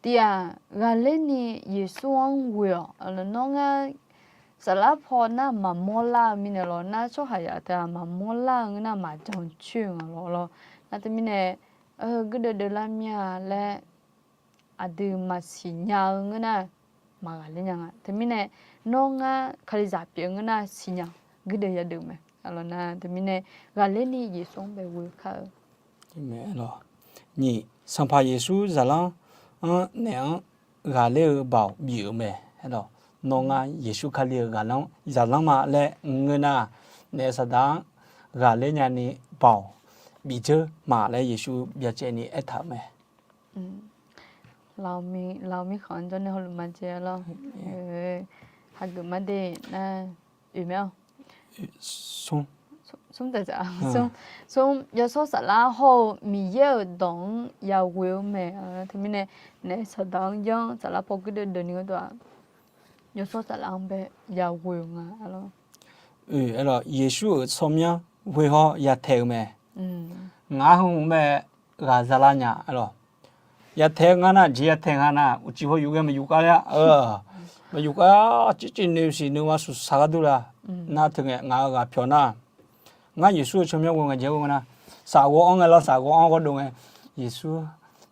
Tiq ghaq ghaqler ni Yeqsur-anr ghoe-awq. Nawr ngar saflar paw nar maqmawr lar-eu mirnae lawr, nar tsawrhaqzaq teu-aq maqmawr lar-eu ngeur nar maqjan coer-eu nga lawr lawr. Nar teumirnae guirdeuv deuv lar mir-a laer aqdui maqsiq nya-eu ngeur nar, maqghaqler nya nga. Teumirnae nawr ngar Kalizaq pyeuf-eu ngeur nar siqnya, guirdeuv yadeuv mae. Nar teumirnae ghaqler ni Yeqsur-anr bae ghoe kar-eu. Nyiq, Sanqpaq Yeqsur zaqlanr-anr naef-anr ghaqler-eu baoq bif-euq mae. Nawr ngar Yeqsur Kali-euq zaqlanr ma laer ngeur nar, naef saqdaq-anr ghaqler nyani baoq bif dzeur ma laer Yeqsur byacaevni aertaq-euq mae. Laq-eu mirkhanq-anr jawrnae hawluf maqjae lawr. Hageuf mar de nar, oeq mae-awr. Smr, yawshawr saflar hawr-eu Miqyaer-euq dawq-anr yaghoe-eu mae. Teumirnae naef saqdaq-anr yanr saflar paw guirdeuv deuv ni gharduq-aq, yawshawr saflar-anr bae yaghoe-eu nga lawr. Oe, aerlawr, Yeqsur-euq tsawrmyanr ghoe hawr yataeq-eu mae. Ngaq-anr heu mae, ghaq zalar nya aerlawr. Yataeq-eu ngar nar, jeq yataeq nga nar, uqcif haw yuf ghae maqyuf khav ler-a. Maqyuf khav, circif noeq siq noeq ma suqsaq gharduq la. Nar teu ngae ngaq-euq ghaq pyawq nar, ngar Yeqsur-euq tsawrmyanr ghoe ngae jeq ghoe nga nar, saf ghawv-anr ngae lawr, saf ghawv-anr ghawrdov ngae, Yeqsur,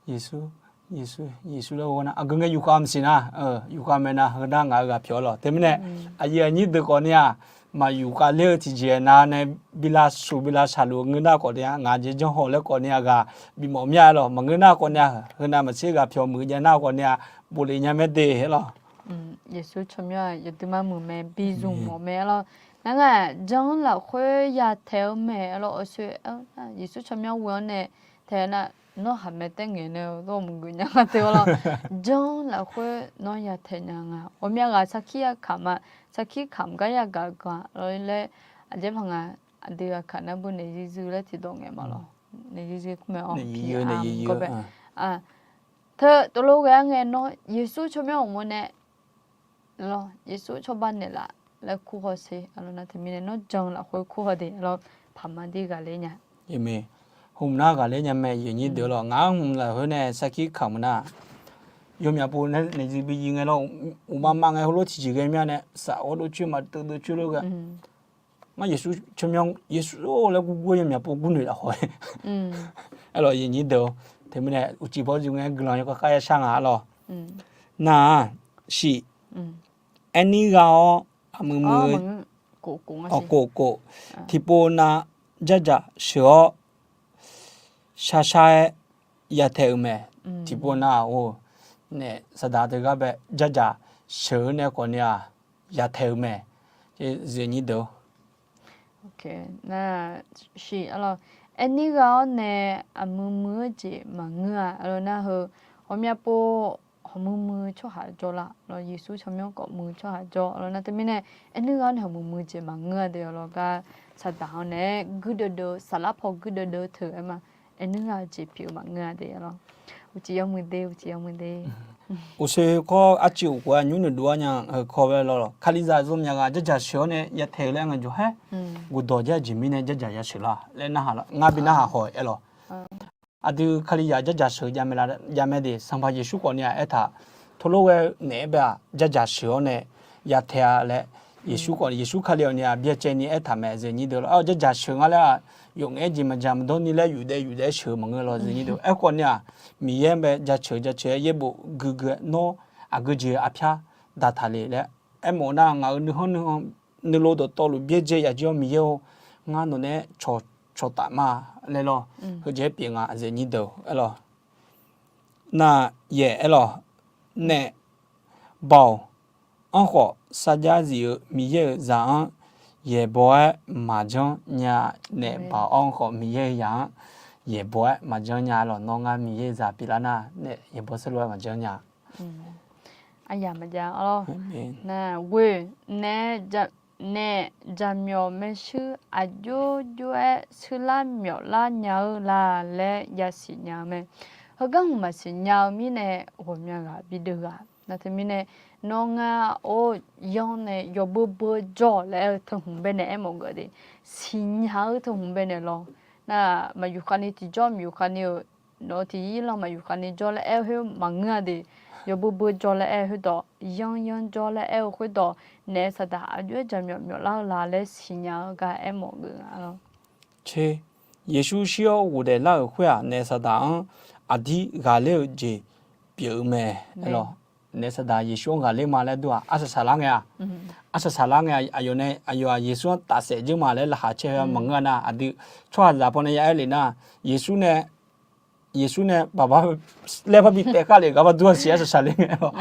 Yeqsur, Yeqsur, Yeqsur laer ghoe nar, aqgeu ngae yufkhav maqsiq nar, yufkhav mae nar, heu nar ngaq-euq ghaq pyawq lawr. Teumirnae aqyuif aqnyir deuq khawf ni-aq, maqyuf khavler-eu tiqjeq nav nae bi lavshuq bi lavshaq luf-eu ngeur nar khawf ni-a, ngaq jeq janrhaw laer khawf ni-a ghaq bimawf mir-a lawq. Maqngeur nar khawf ni-a, heunav maqtser ghaq pyawq muiq jav nar khawf ni-a, boflef nya mae de-a lawq. Yeqsur tsawrmyanr-aq yawduimar muiq mae, bi zmq mawf mae-a lawq. Ngar ngaq jan-anr lafkhoer yataeq-eu mae-a lawq. Awqshoe Yeqsur tsawrmyanr ghoe-anr nae taeq nar, nawr haq mae taer ngaeq nae-eu dawr maqgeuf nya nga te-a lawq. Jan-anr lafkhoer nawr yataeq nya nga. Ghawqmya ghaq sarkir ya kamq ma, sarkir kamq gar yagaq gaq lawr laer, aqjeq paq nga, aqdui aqkaq nar beu naeq zuizuir laer tiqdawq ngaeq ma lawq. Naeq zuizuir kur mae-awq. Teu tov lof ghae-a ngae nawr Yeqsur tsawrmyanr awq mawr nae lawq, Yeqsur cawba naeqlaf laer kur hawsher-a lawq. Nar teumirnae nawr jan lafkhoer kur haw de-a lawq. Paqma dir ghaqler nya. Hmq nar ghaqler nya mae, aqnyir deuq lawq. Ngaq-anr hmq lafkhoer nae sarkir kamq nar, yawmyaf pov nae naeq zuizuir bi yi ngae lawr, uqma ma ngae heulof tiqjeq ghae mir-a nae saf ghawrdov coer maqdov dov coer lof ghae. Ngar Yeqsur tsawrmyanr, Yeqsur-or laer gurgur-aer yawmyaf pov gurnoeq lafkhoer-aer lawq, aqnyir deuq-or. Teumirnae uqcif bawr zuiq ngae guiqlanq yawkhav khav yashar nga-a lawq. Nar-aq, shiq, aerni gha-awr aqmuiq muiq-eu, awq kof kof, tiqpov nav dzardzaq sheuq-awr sharshar-aer yataeq-eu mae. Tiqpov nav-aq, naef saqdaq teugar bae dzardzaq sheuq-eu nae khawf ni-aq, yataeq-eu mae. Shiq, aerni gha-awr nae aqmuiq muiq-eu jeq maqngeur-a. Nar heu ghawqmya pov hawqmuiq muiq-eu tsawrhaq jawr lar lawq. Yeqsur tsawrmyanr khawf muiq-eu tsawrhaq jawr-a lawq. Nar teumirnae aerni gha-awr nae hawqmuiq muiq-eu jeq maqngeur-a de-a lawq. Gar saqdaq-anr nae guirdeuv deuv, saflar paw guirdeuv deuv teu-aer ma, aerni gha-eu jeq pyeuf-eu maqngeur-a de-a lawq. Uqcif yawmuiq de, uqcif yawmuiq de. Uqshoe kawr arciv uqkhof-aer nymr noeqdov-ar nya-eu kawr-aer lawr lawq. Kalizaq zmq myaq ghaq dzardzaq sheuq-awr nae yataeq-eu laer ngae jawr-aer, guqdawq jar-eu jeq mirnae dzardzaq yasheuq lar laer narhaq, ngar bi narhaq haw-aer lawq. Aqdui Kalizaq dzardzaq sheuq jav mae de. Sanqpaq Yeqsur khawf ni-aq aertaq, tov lof ghae-eu naef-aer bae-aq dzardzaq sheuq-awr nae yataeq-a laer, Yeqsur khawf, Yeqsur Kali-awq ni-aq byacaevni aertaq mae, aqnyir deuq lawq. Dzardzaq sheuq nga laer-aq, yawf ngaef-aer jeq maqdzaq maqdawr ni laer yufdaef yufdaef-aer sheuq maqngeur lawq, aqnyir deuq. Aerkhawf ni-aq, Miqyaer-anr bae jaceuq jaceuq-aer yaerbof guiqguiq-aer nawr aqgeu jeq arpyar daqtaq le laer aermawf nar, ngaq-euq nuikhanr nuikhanr nuilov dawqtawvluf byaerdzae yaf jir-awr Miqyaer-or, ngar nawq naeq-aer cawqcawq taf ma laer lawr. Heujeq-aer pyeuf nga, aqnyir deuq aer lawq. Nar yaeq aer lawq. Naef baoq-anr khawf sarjax zif-eu Miqyaer-euq zaq-anr yaeqbawq-aer maqjanr nya-a. Naef baoq-anr khawf Miqyaer-euq zaq-anr yaeqbawq-aer maqjanr nya-a lawq. Nawr ngar Miqyaer-euq zaq pyeuflar nar, naef yaeqbawq saerlu-aer maqjanr nya-a. Aqyaq maqjav-a lawr. Nar ghoe nae naef jaqmyawf maershuir aqjox jox-aer shuirlar myawflar nya-eu la laer yasiq nya-eu mae. Heugar hmq maqsiq nya-eu mirnae ghawqmya ghaq bideuv ghaq. Nar teumirnae nawr ngar-or, yanr nae yawbeu beu jawr laer aer-eu teuhmq baenae aermawf geuf de. Siqnya-eu teuhmq baenae lawr. Nar maqyuf khavni tiqjawr, maqyuf khavni-euq nawq-eu tiq yir lan maqyuf khavni jawr laer aer-eu khoer maqngeur-a de. Yawbeu beu jawr laer aer-eu khoerdawq, yanr yanr jawr laer aer-eu khoerdawq, naef saqdaq aqjox-aer jaqmyawf myawflar-eu la laer siqnya-eu gar aermawf geuf nga lawr. Tser, Yeqsur shir-awr ghofdaef lar-euq khoer-aq, naef saqdaq-anr aqdir ghaqler-eu jeq pyeuf-eu mae. Naef saqdaq Yeqsur-anr ghaqler ma laer dur-aq, arsaq saqlar ngae-a. Arsaq saqlar ngae-a, aqyawf nae aqyawf-aq Yeqsur-anr tafsaef dzeur ma laer laqkhaq caer-eu maqngeur-a nar, aqdui tsawrhaqzaq pawnae ya aer lef nar, Yeqsur nae Yeqsur nae baqbar laer parbi taef kar lef gar bar dur-a siq, arsaq saqler ngae-a.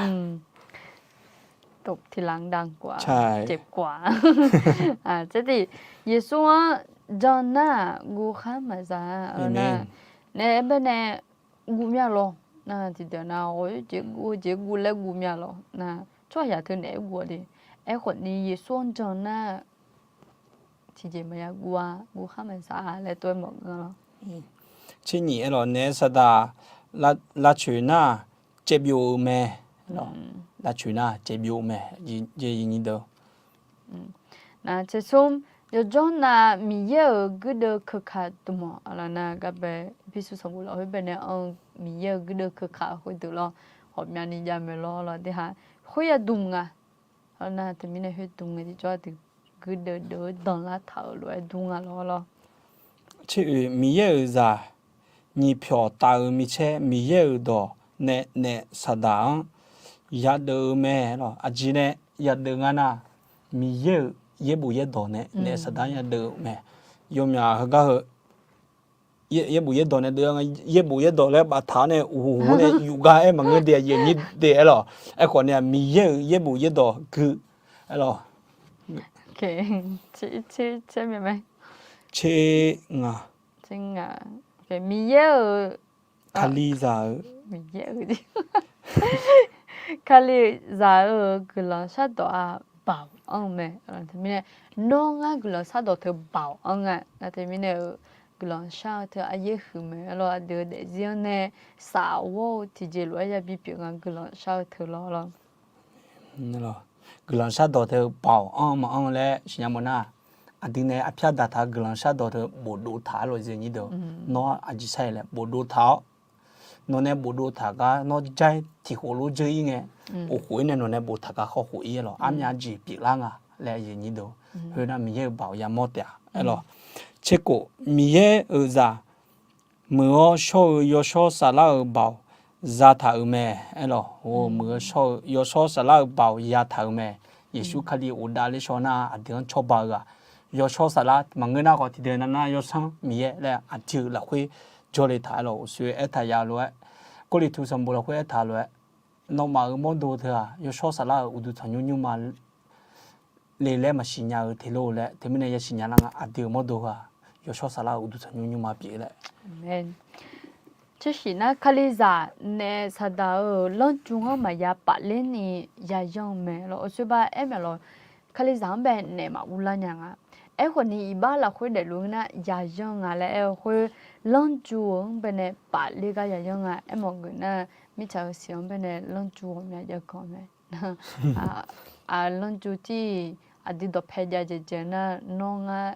Yeqsur-anr jan nar-aq guvkhar maqza-a. Naef aer baenae guv mya lawr. Nar tiqdeuq nar-aq jeq guv jeq guv laer guv mya lawr. Nar tsawrhaqzaq teu naef-aer guv-a de. Aerkhawf ni Yeqsur-anr jan nar tiqjeq maqya guv-a, guvkhar maqza-a laer tov-aer mawf-eu lawr. Tser nyif aer lawq, naef saqdaq lavcoeq nar caevbyov-eu mae. Lavcoeq nar caevbyov-eu mae. Nar tser smr, yawjawr nav Miqyaer-euq guirdeuv keuka dmq-awq. Aqlaf nar gar bae, Epirsur sanqbof lafkhoer baenae anr-eu Miqyaer-euq guirdeuv keuka khoerdeuq lawr, ghawqmyani jav maeq lawr lawr de ha. Khoer ya dmq nga. Nar teumirnae khoer dmq ngae tiqjawr aqdui guirdeuv deuv-eu danlar taq-euq lof-aer dur nga lawr lawr. Tser oeq, Miqyaer-euq zaq nyiq pyawq taf-euq micaer Miqyaer-euq dawq nae naef saqdaq-anr yadeuv-eu mae lawr. Aqjeq nae yadeuv nga nar, Miqyaer-euq yaerbof yaerdawq nae naef saqdar nya deuv-eu mae. Yawmyaq heugar heu yaerbof yaerdawq nae deuv-a nga, yaerbof yaerdawq laer baftaq-awr nae uqhuq nae yufgar-aer maqngeur de, aqyuif aqnyir de aerlawq. Aerkhawf ni-aq, Miqyaer-euq yaerbof yaerdawq gui aerlawq. Tser nga. Miqyaer-euq, Kalizaq-eu, Kalizaq-euq guiqlanq shardawq-aq baoq anr-eu mae. Teumirnae, nawr ngar guiqlanq shardawq teu baoq anr nga. Nar teumirnae-euq guiqlanq shar-eu teu aryaer huiq mae. Aerlawq, aqdui-eu daefzir-anr nae safghawr-eu tiqjeq lof-aer yabi pyeuf nga guiqlanq shar-eu teu lawr lawr. Guiqlanq shardawq teu baoq anr-eu maqanr-eu laer siqnya mawf nar, aqdui nae arpyar daqtaq-eu guiqlanq shardawq teu bofdov taq-a lawq, aqyuif aqnyir deuq. Nawr aqjeq sar-iq laer bofdov taq-awr, nawq nae bofdov taq gar nawr jar-ir tiqkhof lof dzeur-ir ngae, of khof-ir nae nawq nae boftaq gar khawf khof-ir aerlawq. Armyav jeq pyeuflar nga laer, aqyuif aqnyir deuq. Khoernar Miqyaer-euq baoq yamawr taef-a aerlawq. Tserkhof, Miqyaer-euq zaq muiq-awr shawr-eu yawshawr saflar-euq baoq zataq-euq mae aerlawq. Muiq-eu shawr-eu yawshawr saflar-euq baoq yataq-euq mae. Yeqsur Kali ghofdav ler shaw nar aqdui-anr cawba-eu ghaq, yawshawr saflar maqngeur nar khawf tiqdeuq nav nar yawsanr Miqyaer laer aqdui-euq lafkhoer jawrle taq aerlawq. Uqshoe aertaq ya lof-aer, Gawrliqtu sanqbof lafkhoer aertaq lof-aer, nawmaf-euq mawrdo teu-aq yawshawr saflar-euq uqduq tanqnymr nymrma le laer maqsiq nya-eu te lor laer, teumirnae yasiq nya lar nga. Aqdui-euq mawrdo heu-aq yawshawr saflar-euq uqduq tanqnymr nymrma pyeuf laer. Tsersiq nar, Kalizaq naef saqdaq-euq lanrju-anr maqya pafler ni yayanr-eu mae lawr. Uqshoe ba aer maeq lawq, Kalizaq-anr bae naef maqur lar nya nga. Aerkhawf ni iqbax lafkhoer daefluf nar yayanr nga laer aer-eu khoer, lanrju-anr bae nae pafler gar yayanr nga. Aermawf geuf nar, mirtsaq-euq siq-anr bae nae lanrju ghawqmya jav ganq mae. Lanrju tir-iq aqdui dawqpae jav dzaeqdzaeq nar, nawr ngar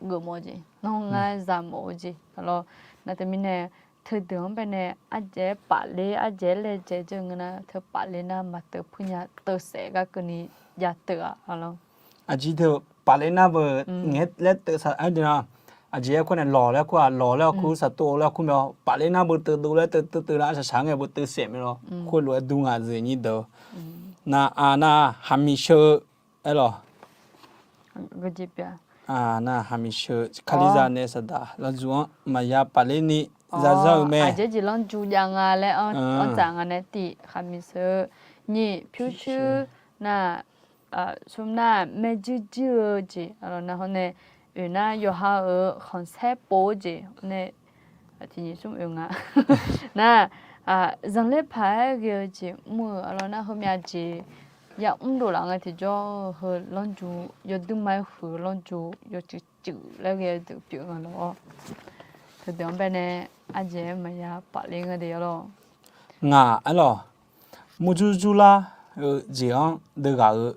geufmawf-eu jeq, nawr ngar zamawf-eu jeq lawr. Nar teumirnae teudeuq-anr bae nae ardzaeq-aer pafler ardzaeq-aer laejae dzeur ngeur nar, teu pafler nar maqteuv puir nya, teusaef gar keuvni jav teuv-a lawr. Aqjeq teu pafler nar beu ngae laer teuv saq-aer deuq-a. Aqjeq aer kur nae lawq laer kur-aq, lawq laer kur saqtov laer kur mae-awr, pafler nar beu teudov laer teuv teuv teuv nar shaqshaq ngae beu teuv saef mae lawr. Khoerlof-aer dur nga, aqyuif aqnyir deuq. Nar-aq nar haqmiq sheu-eu aerlawq. Nar haqmiq sheu-eu Kalizaq naef saqdaq lanrju-anr maqya pafler ni zazanr-eu mae. Aqjeq jeq lanrju jav nga laer anr tsaf nga nae tiv haqmiq sheu-eu nyiq pyurshuir nar, smr nar maerjuir juir-eu jeq lawr nar hawr nae, oeq nar yawqha-euq khanqsaer pov-eu jeq nae tiqnyiq smr oeq nga. Nar, zanqler paq-aer ghae-eu jeq mr-eu lawr nar heumyav jeq yamr dovlaf ngae tiqjawr heu lanrju yawduir ma-aer huiq-eu lanrju yawcuiv cuiv laer ghae-eu deuq pyeuf nga lawr. Teudeuq-anr bae nae ardzaeq-aer maqya pafler nga de-a lawr. Ngaq aerlawq, murjur jurlar-eu jeq-anr deuv ghaq-eu,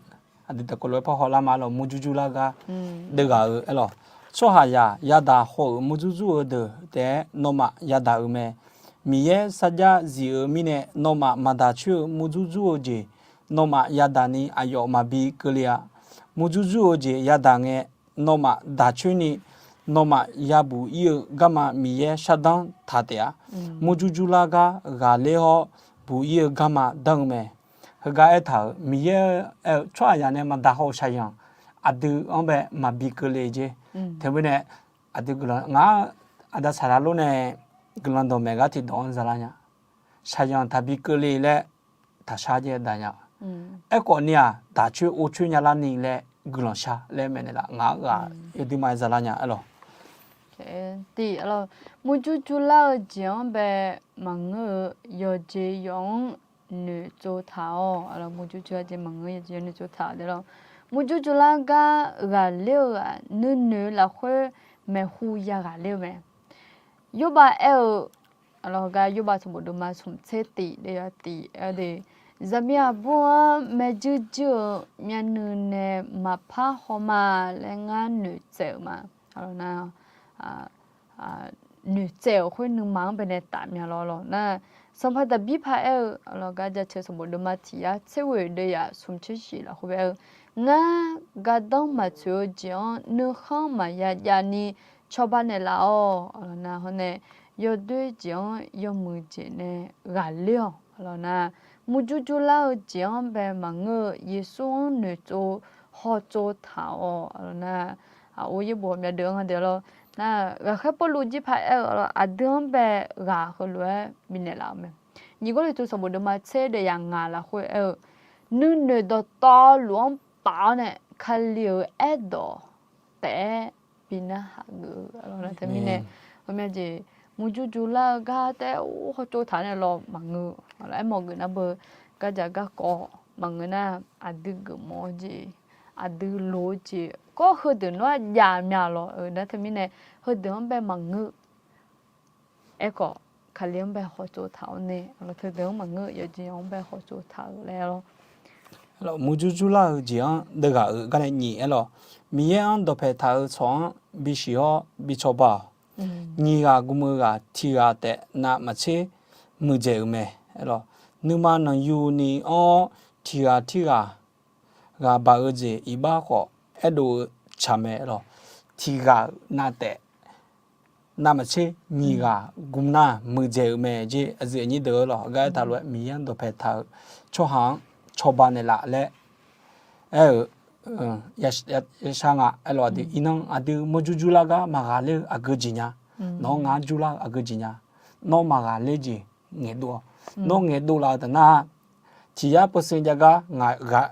aqdui daqkawv lof-aer par hawlar ma lawq, murjur jurlar gar deuv ghaq-eu aerlawq. Tsawrhaqzaq yadaq haw-euq murjur jur-eu deuq taef-aer nawmaf yadaq-euq mae. Miqyaer sarjax zif-eu mirnae nawmaf maqdaq coer-eu murjur jur-eu jeq nawmaf yadaq ni aqyawf maqbi keuvle-a. Murjur jur-eu jeq yadaq ngae nawmaf daq coer ni nawmaf yabuq ir-eu garma Miqyaer shardanr taq taef-a. Murjur jurlar gar ghaqler-awr buq ir-eu garma danr-eu mae. Heugar aertaq-euq Miqyaer aer-eu tsawrhaqzaq nae maqdaq haw-euq shaqzanq aqdui-anr bae maqbi keuvle jer. Teumirnae aqdui guiqlanq ngaq-anr aqda saqlaq lor nae guiqlanq dawqmaeq gar tiqdawq-anr zalar nya. Shaqzanq taqbi keuvle laer taqshar jaer daq nya. Aerkhawf ni-aq daq coer or coer nyalar ni laer guiqlanq shar laer maeqnaeq laf ngaq-anr ghaq yawduir ma-aer zalar nya aerlawq. Murjur jurlar-eu jeq-anr bae maqngeur-eu yawqjeq yawf-anr noeqtsov taq-awq. Murjur jurlar jeq maqngeur yawqjeq yawf-anr noeqtsov taq-awq. Murjur jurlar gar ghaqler-eu-aq nuinoeq-eu lafkhoer maeqhu ya ghaqler-eu mae. Yawrbav aer-eu, gar Yawrbav sanqbof deuvma smq tser tif deuvya tif aer de, zaqmiq aqbur-anr maerjuir juir-eu myavnuiv nae maqpar haw ma laer ngar noeqtsaev-euq ma. Noeqtsaev-euq khoer nuima-anr bae nae taf mya lawr lawq nar, Sanqpaq Daqbir paq aer-eu, gar Jaceuq sanqbof deuvma tiq yar tser ghoeq deuvya smq tser shif lafkhoer bae aer-eu, ngar gardanr maqtsoeq-eu jeq-anr nuikhanr maqya jav ni cawba naeqlaf-awq. Nar hawr nae yawdoer jeq-anr yawmuiq jeq nae ghaqler-awq. Nar murjur jurlar-eu jeq-anr bae maqngeur-eu Yeqsur-anr noeqtsov hawtsov taq-awq. Aqlawq nar, aqor yaerbof ghawqmya deuq-anr nga deuq lawr. Nar, ghaqkhaer Pawrluv jir paq-aer-eu lawr, aqdui-anr bae ghaq heulof-aer bifnaeq laf-eu mae. Nyiq Gawrliqtu sanqbof deuvma tser deuq yaq ngaq lafkhoer aer-eu, nuinoeq dawqtawvluf-anr paf-awr nae Kali-euq aerdawq taef-aer bi narhaq geuf-eu lawr. Nar teumirnae, ghawqmya jeq murjur jurlar-eu gar taef-aer hawtsov taq nae lawr maqngeur. Aermawf geuf nar beu, gardzaq garkawv maqngeur nar, aqdui geufmawf-eu jeq, aqdui loq-eu jeq, kawr heudeuq nawr-aer jav mya lawr-eu nar teumirnae, heudeuq-anr bae maqngeur. Aerkhawf, Kali-anr bae hawtsov taq-awr nae, teu deuq-anr maqngeur, yawqjeq-anr bae hawtsov taq-eu laer lawr. Murjur jurlar-eu jeq-anr deuv ghaq-euq garnae nyiq aer lawr. Miqyaer-anr dawqpae taq-eu tsawq-anr bisiq-awr bi cawba-awq. Nyiq ghaq gm-eu ghaq tiq ghaq taef navmaqtser muiqdzaeq-euq mae. Aer lawr, nuima nanqyuni anr-awr tiq ghaq tirghaq ghaq baq-eu jeq iqbax khawf aerdov-eu tsaq mae. Aer lawr, tiq ghaq-euq nav taef navmaqtser nyiq ghaq gm nar muiqdzaeq-euq mae jeq. Aqyuif aqnyir deuq-eu lawr, aqgar aertaq lof-aer Miqyaer-anr dawqpae taq-eu tsawrhaq-anr cawba naeqlaf laer aer-euq yashar nga. Aer lawr, aqdui iqnan aqdui murjur jurlar gar maqghaqler-eu aqgeu jeq nya. Nawq-anr ngar jurlar-eu aqgeu jeq nya. Nawr maqghaqler jeq ngaeqdov-awq. Nawr ngaeqdov laf-eu taf nar, tiq yar percent jav gar ngaq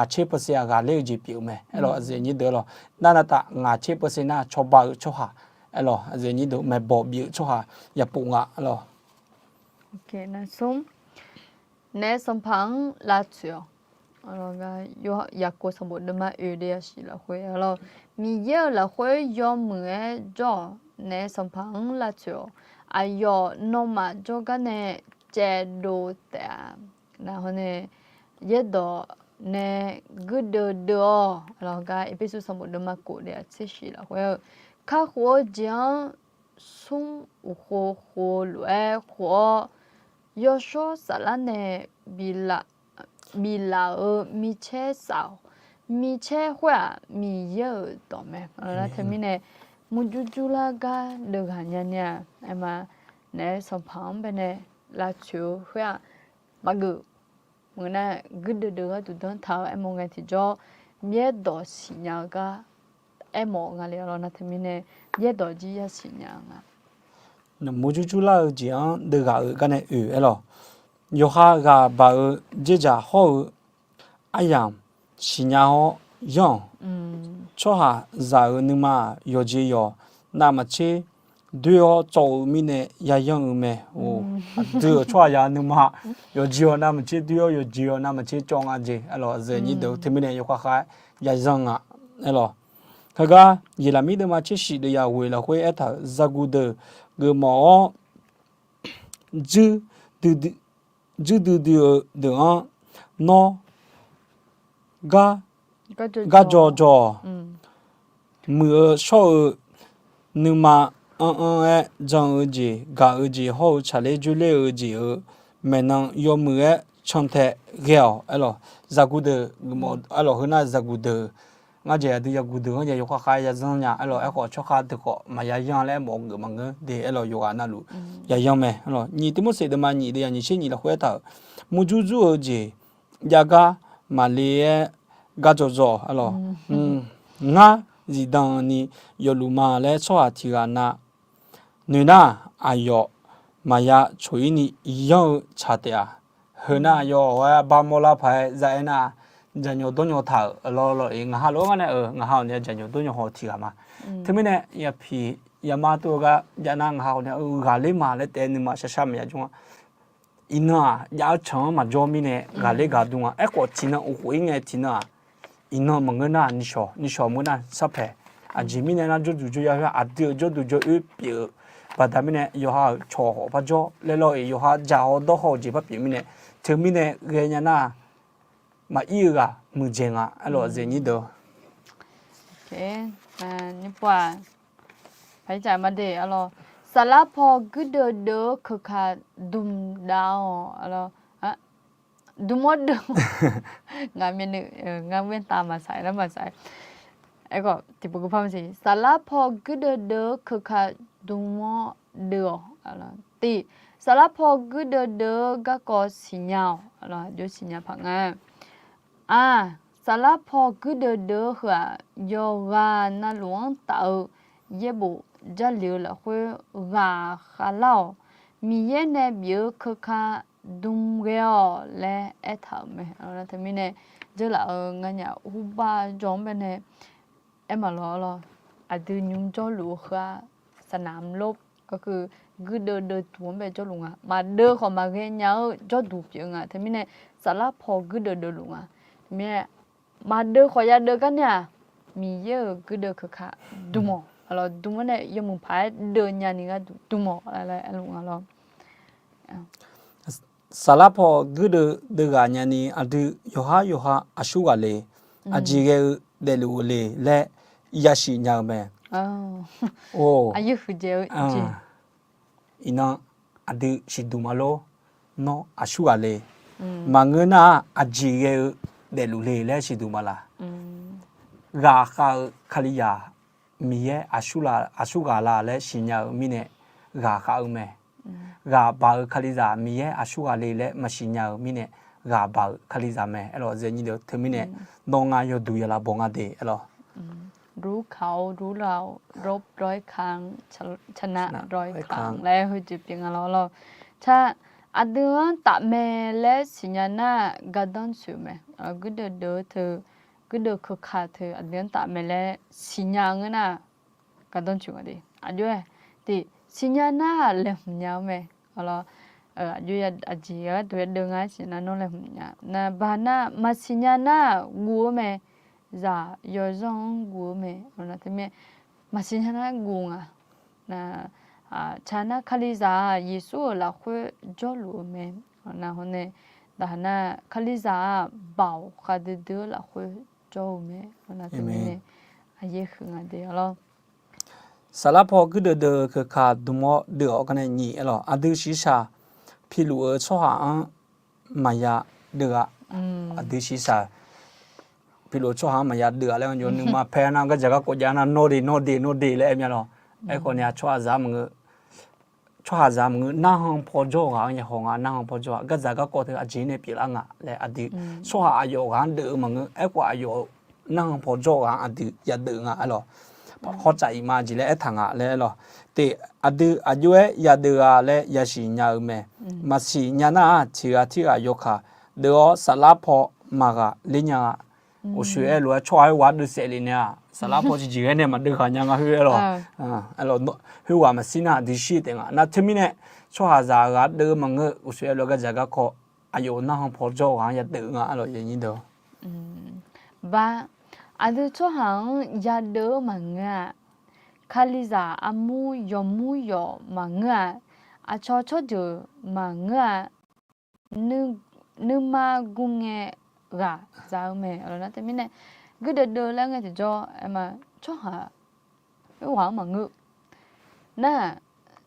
tser percent-aq ghaqler-eu jeq pyeuf-eu mae. Aer lawr, aqyuif aqnyir deuq-eu lawr, nar navtaf ngaq tser percent nar cawba-eu tsawrhaq, aer lawr, aqyuif aqnyir deuq maeqbawq bif-eu tsawrhaq ya pov nga. Aer lawr, naef sanqpaq-anr lavtsoeq-awq. Yaqkov sanqbof deuvma oeq deuq yasiq lafkhoer aer lawr, Miqyaer-euq lafkhoer yawmuiq-aer jawr-awq. Naef sanqpaq-anr lavtsoeq-awq. Aqyawf nawmaf jawrgar nae caevdov taef-a. Nar hawr nae yaerdawq nae guirdeuv deuv-awq. Aer lawr, gar Erpersu sanqbof deuvma kof deuq yatser shiq lafkhoer-eu, kakhof-eu jeq-anr smr uqkhov khov-eu lof-aer khof-awr, yawshawr saflar nae biflaf-euq micaer saf-awq. Micaer khoer-aq Miqyaer-euq dawq mae. Nar teumirnae murjur jurlar gar deuv ghaq nya ni-aq, aer ma, naef sanqpaq-anr baenae lavtsoeq-eu khoer-aq maqgeuf. Maqngeur nar, guirdeuv deuv gharduq danrtaq-eu aermawf ngae tiqjawr, yaerdawq siqnya-eu gar aermawf nga le lawr. Nar teumirnae yaerdawq jir yasiq nya nga. Murjur jurlar-eu jeq-anr deuv ghaq-euq garnae oeq aer lawr, yawqha ghaq baq-eu dzerdzaq hawr-eu aryamq siqnya-awr yanr-awq. Tsawrhaqzaq-euq nuima-aq yawqjeq yawq navmaqtser doer-awr cawv-eu mirnae yayanr-eu mae. Aqdui-euq tsawrhaqzaq nuima yawqjeq yawq navmaqtser doer-awr yawqjeq yawq navmaqtser cawv nga jeq. Aer lawr, aqyuif aqnyir deuq-eu teumirnae yawkhav khav-aer yayanr nga. Aer lawr, heugar Yeqlaqmir deuvma tser shiq deuq yaghoeq lafkhoer aertaq-euq, zaqguq deuq geufmawf-awr, juir duidui-eu deuq-anr nawr gar, gar dzaw dzaw-awq. Muiq-eu shawr-eu nuima anr anr-aer jan-eu jeq, gaq-eu jeq hawr-eu tsaqler dzoerler-eu jeq-euq maeqnan yawmuiq-aer cantae ghae-awq. Aer lawr, zaqguq deuq geufmawf, aer lawr, heu nar zaqguq deuq ngar jeq aqdui zaqguq deuq-anr jeq yawkhav khav-aer yayanr nya. Aer lawr, aerkhawf tsawrkhav deuq khawf maqya yanr laer aermawf-eu geuf maqngeur de. Aer lawr, yawqghaq navluf yayanr mae. Aer lawr, nyiq Tivmorseq deuvma nyiq deuq yaq nyiq tser nyiq lafkhoer aertaq-euq, murjur jur-eu jeq jav gar maqle-aer gar dzaw dzaw-awq. Aer lawr, ngar zifdan ni yawfluf ma laer tsawrhaq tiq ghaq na noeq nar, aqyawf maqya coq-ir ni yanr-eu tsaq taef-a. Heu nar aqyawf-aer bar mawrlar paq-aer za aer nar, jaqnyawq dawrnyawq taq-euq lawr lawr-ir, ngaq ha lof-aer ngar nae-euq ngaq ha-awq ni jaqnyawq dawrnyawq haw tiq ghaq ma. Teumirnae yapiq yama tov-eu gar jav nar ngaq ha-awq ni-eu ghaqler ma laer taef-aer nuima shar shar maqya jmr-a. Iqnan-aq jav-eu canq-anr maqjawr mirnae ghaqler gaq dur nga. Aerkhawf tiqnan uqkhof-ir ngae tiqnan-aq, iqnan maqngeur nar nishawq, nishawq maqngeur nar sarpaeq. Aqjeq mirnae nar jawrduq jawryar khoer aqdui-euq jawrduq jawr-oer pyeuf-eu baqda mirnae yawqha-euq cawq hawq par jawr laer lawr-ir, yawqha jaq haw dawr haw-eu jeq par pyeuf mirnae, teumirnae ghae nya nar maqir-eu ghaq muiqdzaeq nga. Aer lawr, aqyuif aqnyir deuq-eu, saflar paw guirdeuv deuv-eu keuka dmq dav-awq. Dmq-awr deuv, ngaq myavnuiv, ngar แว่นตา maqsaq nar maqsaq. Aerkhawf tiqpov geufpar maqsiq, saflar paw guirdeuv deuv-eu keuka dmq-awr deuv-awq. Tiq, saflar paw guirdeuv deuv-eu garkawv siqnya-awq. Aqjox siqnya paq nga. Aq, Saflar paw guirdeuv deuv-eu heu-aq, yawqghaq navluf-anr taf-eu yaerbof Jarlif-eu lafkhoer ghaq khavlar-awq. Miqyaer nae bif-eu keuka dm ghae-awq laer aertaq-euq mae. Teumirnae, dzeurlaf-euq nganyaf urbar jawr-anr baenae aer maqlawq lawr. Aqdui nymr jawrluf-eu heu-aq, สนามรบ guirdeuv deuv duq-anr bae jawrluf nga. Maqdeuv khawf maqghae nya-eu jawrduq pyeuf-eu nga. Teumirnae, saflar paw guirdeuv deuv luf nga. Teumirnae, maqdeuv khawf yadeuv gar nae-aq, Miqyaer-euq guirdeuv keuka dm-awq. Aqlawq dm-awr nae yawmuiq paq-aer deuv nyani gharduq dm-awq laer aerluf nga lawr. Saflar paw guirdeuv deuv ghaq nyani aqdui yawqhar yawqha aqsur ghaq le, aqjeq ghae-eu daefluf-eu le laer yasiq nya-eu mae. Iqnan aqdui siqduq ma lor. Nawr aqsur ghaq le. Maqngeur nar-aq, aqjeq ghae-eu daefluf le laer siqduq ma laq. Ghaqkhav-eu Kalizaq Miqyaer aqsur ghaq la laer siqnya-eu mirnae ghaqkhav-eu mae. Ghaqbaq-eu Kalizaq Miqyaer aqsur ghaq le laer maqsiq nya-eu mirnae ghaqbaq-euq Kalizaq mae. Aerlawq, zaqnyir deuq teumirnae, nawr ngar yawduq yalaf bawq nga de aerlawq. รู้ข่าวรู้ราวรบร้อยครั้ง ชนะร้อยครั้ง laer heujeq pyeuf nga lawr lawr. Tar, aqdui-anr tafmae laer siqnya nar-aq, gardanr tsoeq-eu mae. Guirdeuv deuv-eu teu, guirdeuv keuka teu aqdui-anr tafmae laer siqnya ngeur nar-aq, gardanr tsoeq nga de. Aqjox-aer, tiq siqnya nar-aq laeqhmq nya-eu mae. Aqlawq, aqjox aqjeq gharduq yadeuv nga-aer siqnya nar nawr laeqhmq nya. Naqbaq nar maqsiqnya nar-aq guv-eu mae. Zaq yawzanr-anr guv-eu mae. Nar teumirnae, maqsiqnya nar guv nga. Nar, tsaq nar Kalizaq-aq Yeqsur-euq lafkhoer jawrluf-eu mae. Nar hawr nae, daq nar Kalizaq-aq baoq khavdui dui-eu lafkhoer jawr-eu mae. Nar teumirnae, aqyaer huiq nga de aerlawq. Saflar paw guirdeuv deuv-eu keuka dm-awr deuv-awr gar nae nyiq aerlawq. Aqdui shiqshaq piluf-eu tsawrhaq-anr maqya deuv-a. Aqdui shiqshaq piluf-eu tsawrhaq-anr maqya deuv-a laer, nuima pae nar gardzaq garkawv jav nar nawr de nawr de nawr de laer aer mya lawq. Aerkhawf ni-aq, tsawrhaqzaq maqngeur tsawrhaqzaq maqngeur, narhan paw jawr-eu ghaq-anr ya haw nga, narhan paw jawr-a. Gardzaq garkawv teu aqjeq nae pyeuflar nga laer aqdui tsawrhaq aqyawf ghaq-anr deuv-eu maqngeur, aerkhawf aqyawf narhan paw jawr-eu ghaq-anr aqdui yadeuv nga aerlawq. Hawtsaf iqma jeq laer aertaq nga laer aerlawq. Tiq, aqdui aqjox-aer yadeuv-a laer yasiq nya-eu mae. Maqsiq nya nar-aq, tiq ghaq tirghaq yawkaq deuv-awr saflar paw maqghaq ler nya-a. Uqshoe aerlof-aer tsawrhaq khoerghaq-anr deuv saef le nae-aq, saflar paw tiqjeq ghae nae maqdeuv ghaq nya nga khoer aerlawq. Khoerghaq maqshir nar aqdui shir taef nga. Nar teumirnae, tsawrhaqzaq ghaq deuv-eu maqngeur, uqshoe aerlof-aer gardzaq garkawv aqyawf narhan paw jawr-eu ghaq-anr yadeuv nga aerlawq, yaqnyir deuq. Ba, aqdui tsawrhaq-anr yadeuv-eu maqngeur-a. Kalizaq armur yawqmur yawq maqngeur-a. Aqcawq tsawrjeuq maqngeur-a. Nuima gmr ngae ghaq za-eu mae. Nar teumirnae, guirdeuv deuv laer ngae tiqjawr aerma, tsawrhaq khoerghaq-anr maqngeur. Nar,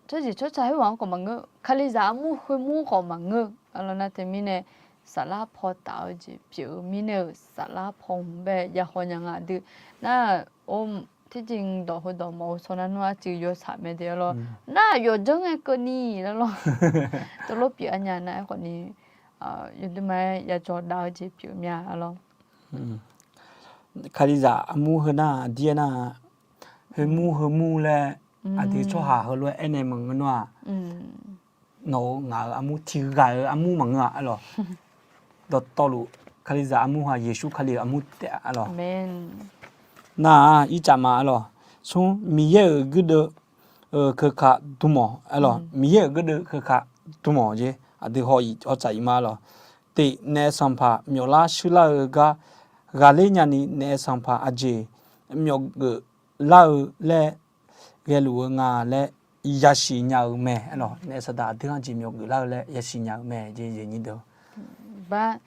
tsawrjeuq tsawrca khoerghaq-anr khawf maqngeur. Kalizaq armur khoermur khawf maqngeur. Nar teumirnae, saflar paw taf-eu jeq pyeuf-eu mirnae-euq saflar paw hmq bae ya haw nya nga dui. Nar, or, tiqjeq dawq heudawq mawf-eu shaw nar nmr arcuiv yawshaq mae de aerlawq. Nar yawqjanr ngae keuvni laer lawr. Teulof pyeuf-a nya nar aerkhawf ni, yawdui ma-aer yajawr dav-eu jeq pyeuf mya aerlawq. Kalizaq armur heu nar aqdir aernar, heumur heumur laer aqdui tsawrhaq heulof-aer aernaeq maqngeur nar-aq, nawq-euq ngaq-euq armur tiqghaq-euq armur maqngeur-a aerlawq. Dawqtawvluf Kalizaq armur ha Yeqsur Kali-euq armur taef-a aerlawq. Nar-aq ircaf ma aerlawq. Smr, Miqyaer-euq guirdeuv-eu keuka dm-awq aerlawq. Miqyaer-euq guirdeuv keuka dm-awq jeq aqdui haw-iq hawtsaf iq ma aerlawq. Tiq, naef sanqpaq myawflar shuirlar-eu gar ghaqler nyani naef sanqpaq aqjeq myawfgeuf lar-eu laer ghaeluf-eu nga laer yasiq nya-eu mae aerlawq. Naef saqdaq aqdui-anr jeq myawfgeuf lar-eu laer yasiq nya-eu mae jeq yaqnyir deuq. Ba,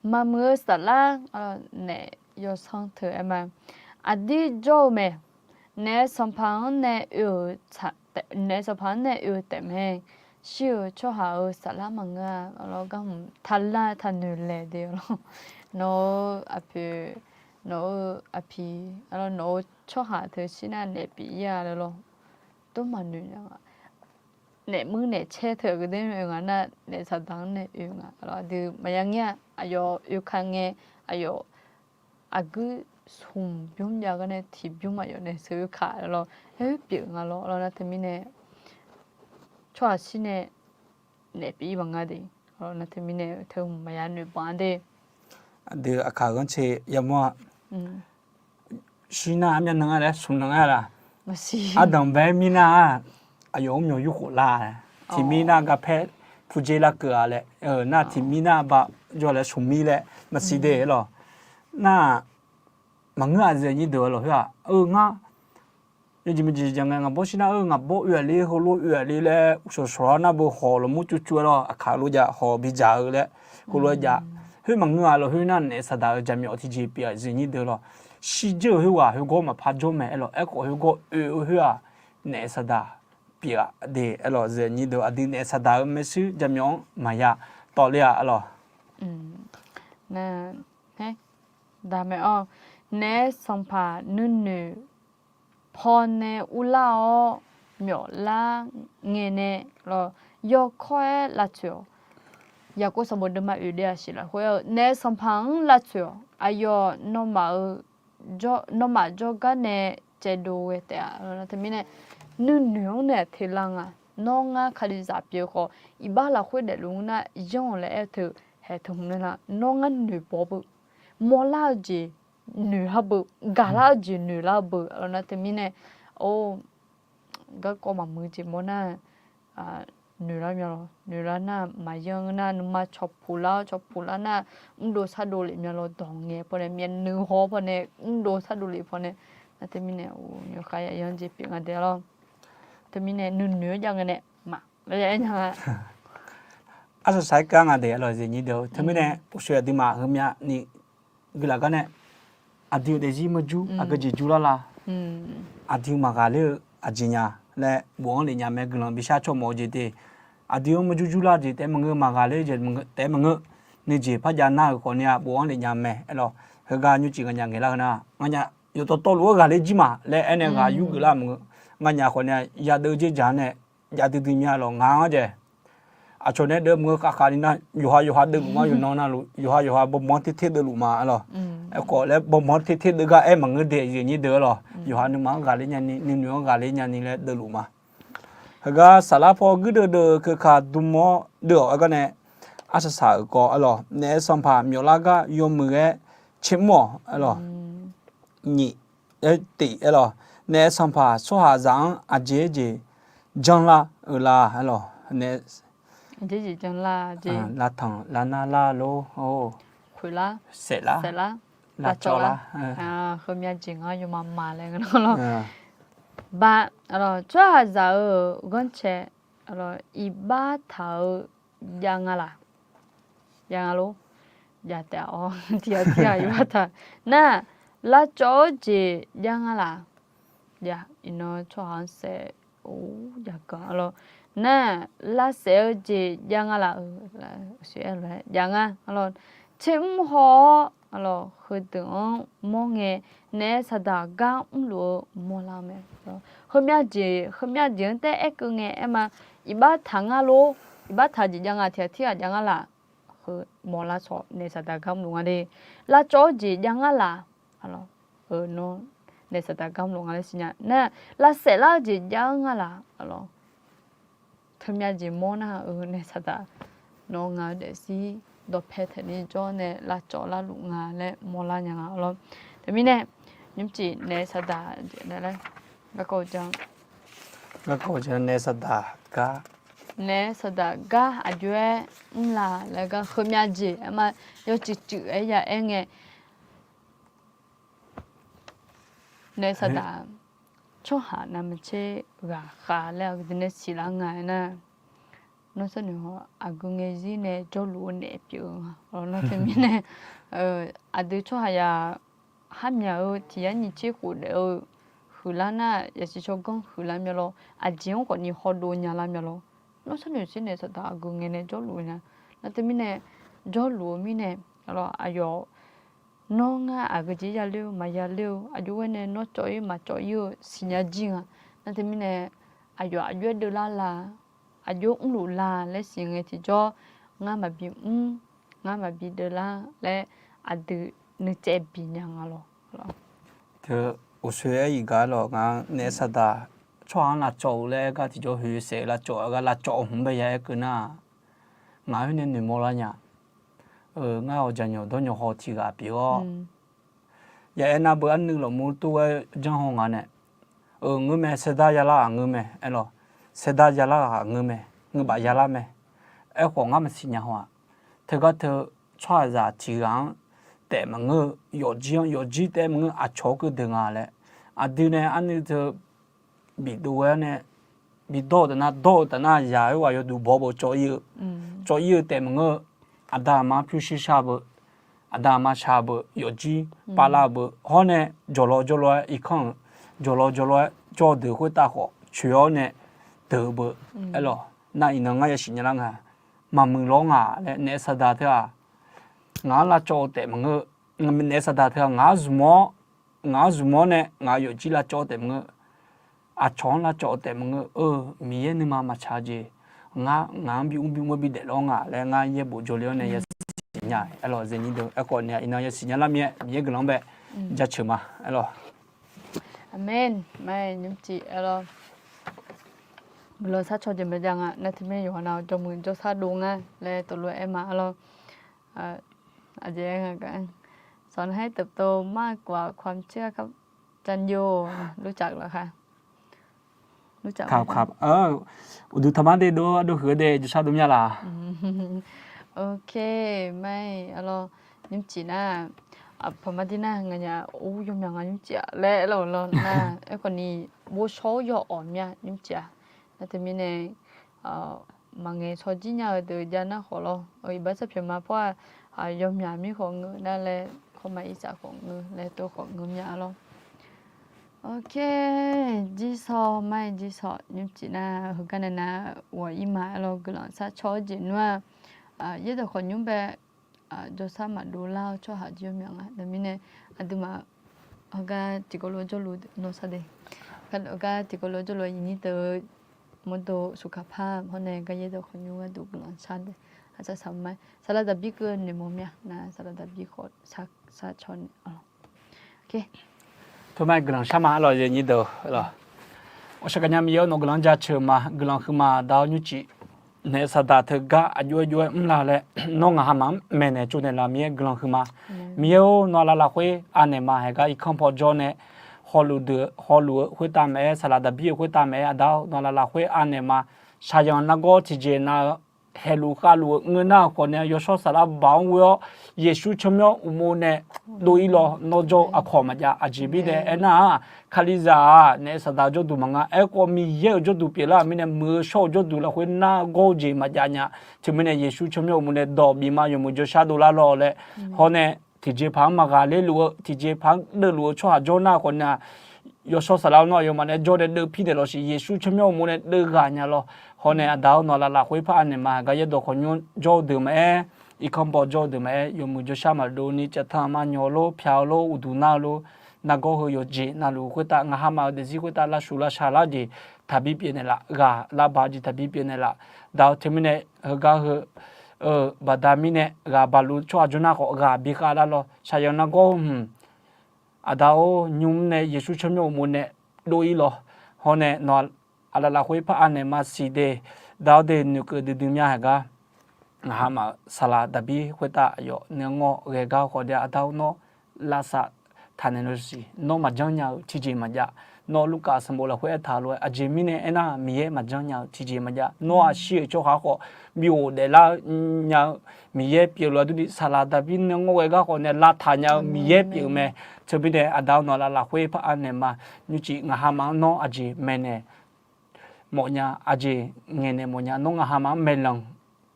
maqmuiq-eu saflar, naef yawsanr teu aerma, aqdir jawr-eu mae. Naef sanqpaq-anr nae oe-eu, naef sanqpaq-anr nae oe-eu taef mae. Shir-euq tsawrhaq-euq saflar maqngeur-a. Arlawr garhmq taqlar taqnoeq laeq de arlawr. Nawq-euq aqpoeq, nawq-euq aqpiq, arlawr nawq-euq tsawrhaq teu shir nar naef pyeuf-ir-a laer lawr. Dawr maqnoeq nya nga. Naef muir naef caer teu aqgeu de oe nga nar, naef saqdaq-anr nae oe nga. Arlawr aqdui maqya ngir-a. Aqyawf oe ka ngae, aqyawf aqguir smq bymr jav gar nae tiqbymr maqyawf nae sheuq-eu kaq lawr, aer pyeuf nga lawr. Lawr nar teumirnae tsawrhaq shir nae naef pyeuf-ir baq nga de. Lawr nar teumirnae teu hmq maqya noeq banq-a de. Aqdui aqkaq ghanrcae yamawr-a. Shir nar armyav nan-a laer smq nan-a laq. Ardanq bae mirnar-aq, aqyawf-anr myawq yurkhof lar. Tiqmir nar garpaer pudzer larkeuv-a laer, nar tiqmir nar ba jawr laer smq mir laer maqsiq de lawr. Nar maqngeur-aq zaeqnyir deuq-a lawq khoer-aq, eu ngar yawjeq maqjeq jaq ngae ngaq bawr shir nar-eu ngaq bawr oe-aq le heulof oe-aq le laer uqshawq shawq-awr nar beu hawq lawqmur cuvcuv-aer lawr, aqkaq lof jav hawq bidzaq-eu laer heulof-aer jav. Khoer maqngeur-aq lawq khoer nar naef saqdaq-eu jaqmyawf tiqjeq pyeuf-aq zaeqnyir deuq lawr. Shirdzeur-eu khoerghaq khoergawr maqpar jawr mae aer lawq. Aerkhawf khoergawr oe-eu khoer-aq naef saqdaq pyeuf-aq de aer lawq. Zaeqnyir deuq aqdui naef saqdaq-eu maershuir jaqmyawf-anr maqya tawvler-a aer lawq. Daqmaeq-awr, naef sanqpaq nuinoeq pawnae urlar-awr myawflar ngae nae lawr, yawkawr-aer lavtsoeq-awq. Yaqkov sanqbof deuvma oeq daef-aq siq lafkhoer-eu, naef sanqpaq-anr lavtsoeq-awq. Aqyawf nawmaf-eu nawmaf jawrgar nae caevdov ghae taef-a. Teumirnae nuinoeq-anr nae aqteu lar nga. Nawr ngar kalizaq pyeuf khawf, iqbax lafkhoer daefluf nar yanr-awq laer aer-eu teu haeq teu hmq nae nar, nawr ngar noeq baw beu, mawrlar-eu jeq noeqlar beu, gaqlar-eu jeq noeqlar beu. Nar teumirnae, or, garkawv maqmuiq jeq mawr nar, noeqlar mya lawr. Noeqlar nar maqyanr nar nuima cawqpuq lar-awr cawqpuq lar nar, mrdov sardov lef mya lawr. Dawq ngaeq pawnae myavnuiv haw-awr pawnae mrdov sardov lef pawnae, nar teumirnae yawkhav yaqyanr jeq pyeuf nga de lawr. Teumirnae nuinoeq-anr jav ngae nae maqlaer aer nya nga. Arsaq saq-aer kar nga de aer lawq zaeqnyir deuq. Teumirnae uqshoe aqduimaf heumyav ni guiqlaf gar nae aqdui-euq daefzir marjur aqgeujeq jurlar la. Aqdui maqghaqler-eu aqjeq nya laer bof-anr lef nya mae. Guiqlanq bishar cawmawf-eu jeq de. Aqdui-anr marjur jurlar-eu jeq taef-aer maqngeur, maqghaqler-eu jeq taef-aer maqngeur. Nuijeq par jav nar-euq khawf ni-a bof-anr lef nya mae aer lawq. Heugar nymrcif nganyaf ngaeqlar-eu nar, nganyaf yawqtawv tawvluf-aer ghaqler jir ma laer aernae ghaq yur geuflar maqngeur. Nganyaf khawf ni-a yadeuv dzer dzaq-anr nae jav duidui mya lawq. Ngaq-anr jae aqcawq nae deuv maqngeur khavkhav ni nar, yawqha yawqha deuvluf ma. Yawqnan navluf yawqha yawqha bawbaw-anr terter deuvluf ma aer lawq. Aerkhawf laer bawbaw-anr terter deuv gar aer maqngeur de, aqyuif aqnyir deuq aer lawq. Yawqha nuima-anr ghaqler nyani, nuinoeq-anr ghaqler nyani laer deuvluf ma. Heugar saflar paw guirdeuv deuv-eu keukaq dmq-awr deuv-awq aer gar nae, arsaq saq-euq kawv aer lawq, naef sanqpaq myawflar gar yawmuiq-aer tsermr-awq aer lawq. Nyiq, aer, tiq aer lawq, naef sanqpaq tsawrhaqzaq-anr aqjeq-aer jeq janlar-euq la aer lawq. Aqjeq-aer jeq janlar, lavtanq lavnar lar lor, khoeqlar, saeflar, lavcawv lar, heumyav jeq ngar yawma ma laer nga lawr. Ba, tsawrhaqzaq-euq ghanrcae iqbax taq-eu jav nga laq? Jav nga lor. Jav taef-awr tiqghaq tiqghaq iqbax taq nar, lavcawv-eu jeq jav nga laq? Jav, iqnan tsawrhaq-anr saef, or, jav ganq lawr. Nar, lavsaef-eu jeq jav nga laq? Jav nga lawr. Tsermr haw-awr heudeuq-anr mawr ngae, naef saqdaq gar mrluf-eu mawrlar-eu mae. Heumyav jeq, heumyav jeq-anr taef-aer aerkeuv ngae aer ma. Iqbax taq nga lor. Iqbax taq jeq jav nga, tiqghaq tiqghaq jav nga laq? Heu mawrlar cawq naef saqdaq gar mrluf nga de. Lavcawv-eu jeq jav nga laq? Nawr naef saqdaq gar mrluf nga laer siqnya nar, lavsaef lar-eu jeq jav-eu nga laq? Teumyav jeq mawr nar-eu naef saqdaq nawr nga-eu daefzir dawqpae taeq ni jawr nae lavcawv larluf nga laer mawrlar nya nga lawr. Teumirnae nymrcif naef saqdaq jeq nae laer garkawv-eu jeq, garkawv-eu jeq naef saqdaq gar, naef saqdaq gar aqjox-aer mrla laer gar heumyav jeq aer ma. Yawcif cuif-aer ya aer ngae, naef saqdaq tsawrhaq navmaqtser ghaqkhav laer aqdui nae siqlar nga aer nar, nawr sharnoeq haw aqgeu ngae zir nae jawrluf-eu naef pyeuf-eu nga. Nar teumirnae aqdui tsawrhaqzaq kharmyaq-eu tiq yar nyiq tser khof daef-eu huiqlar nar, yasiq tsawrganr huiqlar mya lawr. Aqjeq-anr khawf ni hawdov nya lar mya lawr. Nawr sharnoeq tser naef saqdaq aqgeu ngae nae jawrluf-eu nya. Nar teumirnae jawrluf-eu mirnae, aqyawf nawr ngar aqgeu jeq yaler-eu maqyaler-eu aqjox-aer nae nawr cawv-ir maqcawv-ir-eu siqnya jir nga. Nar teumirnae aqyawf aqjox-aer deuvlar la, aqjox mrluf la laer siqngae tiqjawr, ngar maqbi mr, ngar maqbi deuvlar laer aqdui nuicaev bif nya nga lawr. Teu, uqsoe aer-iq gaq-aer lawq, ngaq-anr naef saqdaq tsawrhaq-anr lavcawv-eu laer aer gar tiqjawr hoeq saef-eu lavcawv-eu gar lavcawv-eu hmq bae ya aer keuv nar, ngaq khoer nae noeqmawr lar nya. Ngar-awq jaqnyawq dawrnyawq haw tiq ghaq pyeuf-awr, ya aernar beu arnuiv lafmuir tov-aer janr haw nga nae, ngeur mae, saerdar yalar ghaq ngeur mae aer lawq. Saerdar yalar ghaq ngeur mae, ngeur baf yalar mae. Aerkhawf ngar maqsiq nya haw-aq. Teugar teu tsawrhaqzaq tiq ghaq-anr taef maqngeur-eu, yawfjir-anr yawfjir taef maqngeur, aqcawq-anr keuv deuq nga laer, aqdui nae arnuiv teu bidov-aer nae, bidawr-eu taf nar, dawr-eu taf nar, yaq-aer ghaq yawduq baw-eu cawv-ir-eu, cawv-ir-eu taef maqngeur-eu, aqda aqma pyurshuir shar beu, aqda aqma shaq beu, yawfjir pavlar beu hawr nae, jawqlaw jawrlaw-aer irkanr-euq, jawqlaw jawrlaw-aer jawr-eu deuq khoertav khawf coeq-awr nae deuq beu. Aerlawq, nar iqnan ngar yasiq nya lar nga, maqmuiq lawr nga laer naef saqdaq teu-aq, ngaq-anr lavcawv-eu taef maqngeur, naef saqdaq teu-aq ngaq-anr zmq-awr, ngaq-anr zmq-awr nae ngaq yawfjir lavcawv-eu taef maqngeur, aqcawq-anr lavcawv-eu taef maqngeur-eu, Miqyaer nuima maqtsaq-eu jeq, ngar ngaq-anr bi mr bimr-aer bidaef lawr nga laer ngar yaerbof jawrle-awr nae yasiq nya. Aerlawq, zaqnyir deuq, aerkhawf nae iqnan yasiq nya lar mir-aer Miqyaer guiqlanq-anr bae jaceuq ma. Aerlawq. Aqmeq. Maqaer nymrcif aerlawq, guiqlanq sharcaw jeq maqjav nga. Nar teumirnae yawqha nav jawrmuiq jawrshar dov nga laer tov lof-aer aer ma aerlawq. Aqjeq-aer nga gaq-aer, สอนให้เติบโตมากกว่าความเชื่อครับ จันโย รู้จักเหรอคะ รู้จักไหมคะ Uqduq taqmar de dov ardov huiq-eu de jawrshar dov mya laq. โอเค maqaer aerlawq, nymrcif nar, paqmar dir nar nganyaf or yawmyaq nga nymrcif-aq laer aerlawq lawr nar, aerkhawf ni bosaw-awr yaw awq mya nymrcif-aq. Nar teumirnae maqngaeq shaw jir nya-eu deuq jav nar khawf lawr, iqbax sarpyaeq ma pawr-aq, yawmyaq mir khawf ngeur nar laer, kawrma irsaf khawf ngeur laer tov khawf ngeur mya lawr. โอเค Jirsawq maqaer jirsawq nymrcif nar heugar nae nar ghawq ir ma aerlawq, guiqlanq sharcaw-eu jeq nmr-aq, yaerdawq khawqnymr bae jawrshar maqdov lar-eu tsawrhaq jir yawmyaq nga. Teumirnae aqduimaf heugar tiqkawv lof-aer jawrluf nawr shar de, heugar tiqkawv lof-aer jawrluf-eu iqnyir deuq-eu mawrdo suqkaq par hawr nae gar yaerdawq khawqnymr gharduq guiqlanq shar de. Aqsaq saqmar saqlaq daqbir keuv noeqmawr mya nar, saqlaq daqbir khawf sharcaw naeq-awq. Tov maqaer guiqlanq shar ma aerlawq, iqnyir deuq-eu lawq. Awqshaq gaqnya Miqyaer-awr nawq guiqlanq jaceuq ma, guiqlanq huiqma daq-awr nymrcif naef saqdaq teugar aqjox-aer jov-aer mrlar laer, nawr ngaq hamaf-anr maeqnaeq tsovnaeq laf Miqyaer guiqlanq huiqma. Miqyaer-or, nawq aqlaf lafkhoer anaeq ma haeq gar irkanr paw jawr nae hawluf deuq hawluf-eu khoertav maqaer, saqlaq daqbir-eu khoertav maqaer, Aqda-or, nawq aqlaf lafkhoer anaeq ma. Shaqzanq nargawr tiqjeq nav-eu haeqluf khavluf-eu ngeur nar khawf nae, yawshawr saflar baq-anr ghoe-awr Yeqsur tsawrmyanr uqmov nae dov-ir lawr. Nawr jawr-eu aqkawq maqjav. Aqjeq mirnae aernar-aq, Kalizaq-aq naef saqdaq-eu jawrduq maqnga. Aerkhawf Miqyaer-euq jawrduq pyeuflar-euq mirnae, muiq-eu shawr-eu jawrduq lafkhoer nargawr-eu jeq maqjav nya. Teumirnae Yeqsur tsawrmyanr uqmov nae dawq bif ma, yawmuiq jawrshar dovlar lawr laer hawr nae, tiqjeqpaq-anr maqghaq lerluf-eu, tiqjeqpaq-anr deuvluf-eu tsawrhaq jawr nar khawf nae, yawshawr saflar-awr nawr aqyawfmaf nae jawr nae deuvpir naeq lawq siq. Yeqsur tsawrmyanr uqmov nae deuvghaq nya lawr. Hawr nae Aqda-or, nawq aqlaf lafkhoer par anaeq ma haeq gar yaerdawq khawqnymr jawr-eu deuq maqaer, irkanr paw jawr-eu deuq maqaer, yawmuiq jawrshar maqdov ni cavtanq ma nyaw-eu lor, pyaq-eu lor, uqduq nar-eu lor, nargawr heu yawqjeq navluf khoertav, ngaq hamaf-euq daefzir khoertav lavshuq lavshaq lar jeq taqbi pyeufnaeq laf, ghaq lavbaq-eu jeq taqbi pyeufnaeq laf. Aqda-or, teumirnae heugar heu baqda mirnae ghaq baqluf tsawrhaq jawr nar khawf ghaq bi khav lar lawr. Shaqzanq nargawr hmq, Aqda-or, nymr nae Yeqsur tsawrmyanr uqmov nae dov-ir lawr. Hawr nae nawq aqlaf lafkhoer par anaeq ma siq de. Da-awr de noeqkeuv duidui mya haeq gar, ngaq hamaf-euq saqlaq daqbir khoertav aqyawf nuianr ngawr ghae gar khawf de, Aqda-or, nawr lavsav taqnaeq lawr siq. Nawr maqjanr nya-euq tiqjeq maqjav. Nawr Lurkaf sanqbof lafkhoer aertaq lof-aer, aqjeq mirnae aernar, Miqyaer maqjanr nya-euq tiqjeq maqjav. Nawr aqshir-euq tsawrhaq khawf bi ghofdaef lar nya-eu Miqyaer pyeuf lof-aer durni, saqlaq daqbir nuianr ngawr ghae gar khawf nae lavtaq nya-eu Miqyaer pyeuf-eu mae. Teumirnae Aqda-or, nawq aqlaf lafkhoer par anaeq ma. Nymrcif ngaq hamaf-anr nawr aqjeq maeqnaeq mawfnya, aqjeq ngaeqnaeq mawfnya. Nawr ngaq hamaf-anr maeqlanq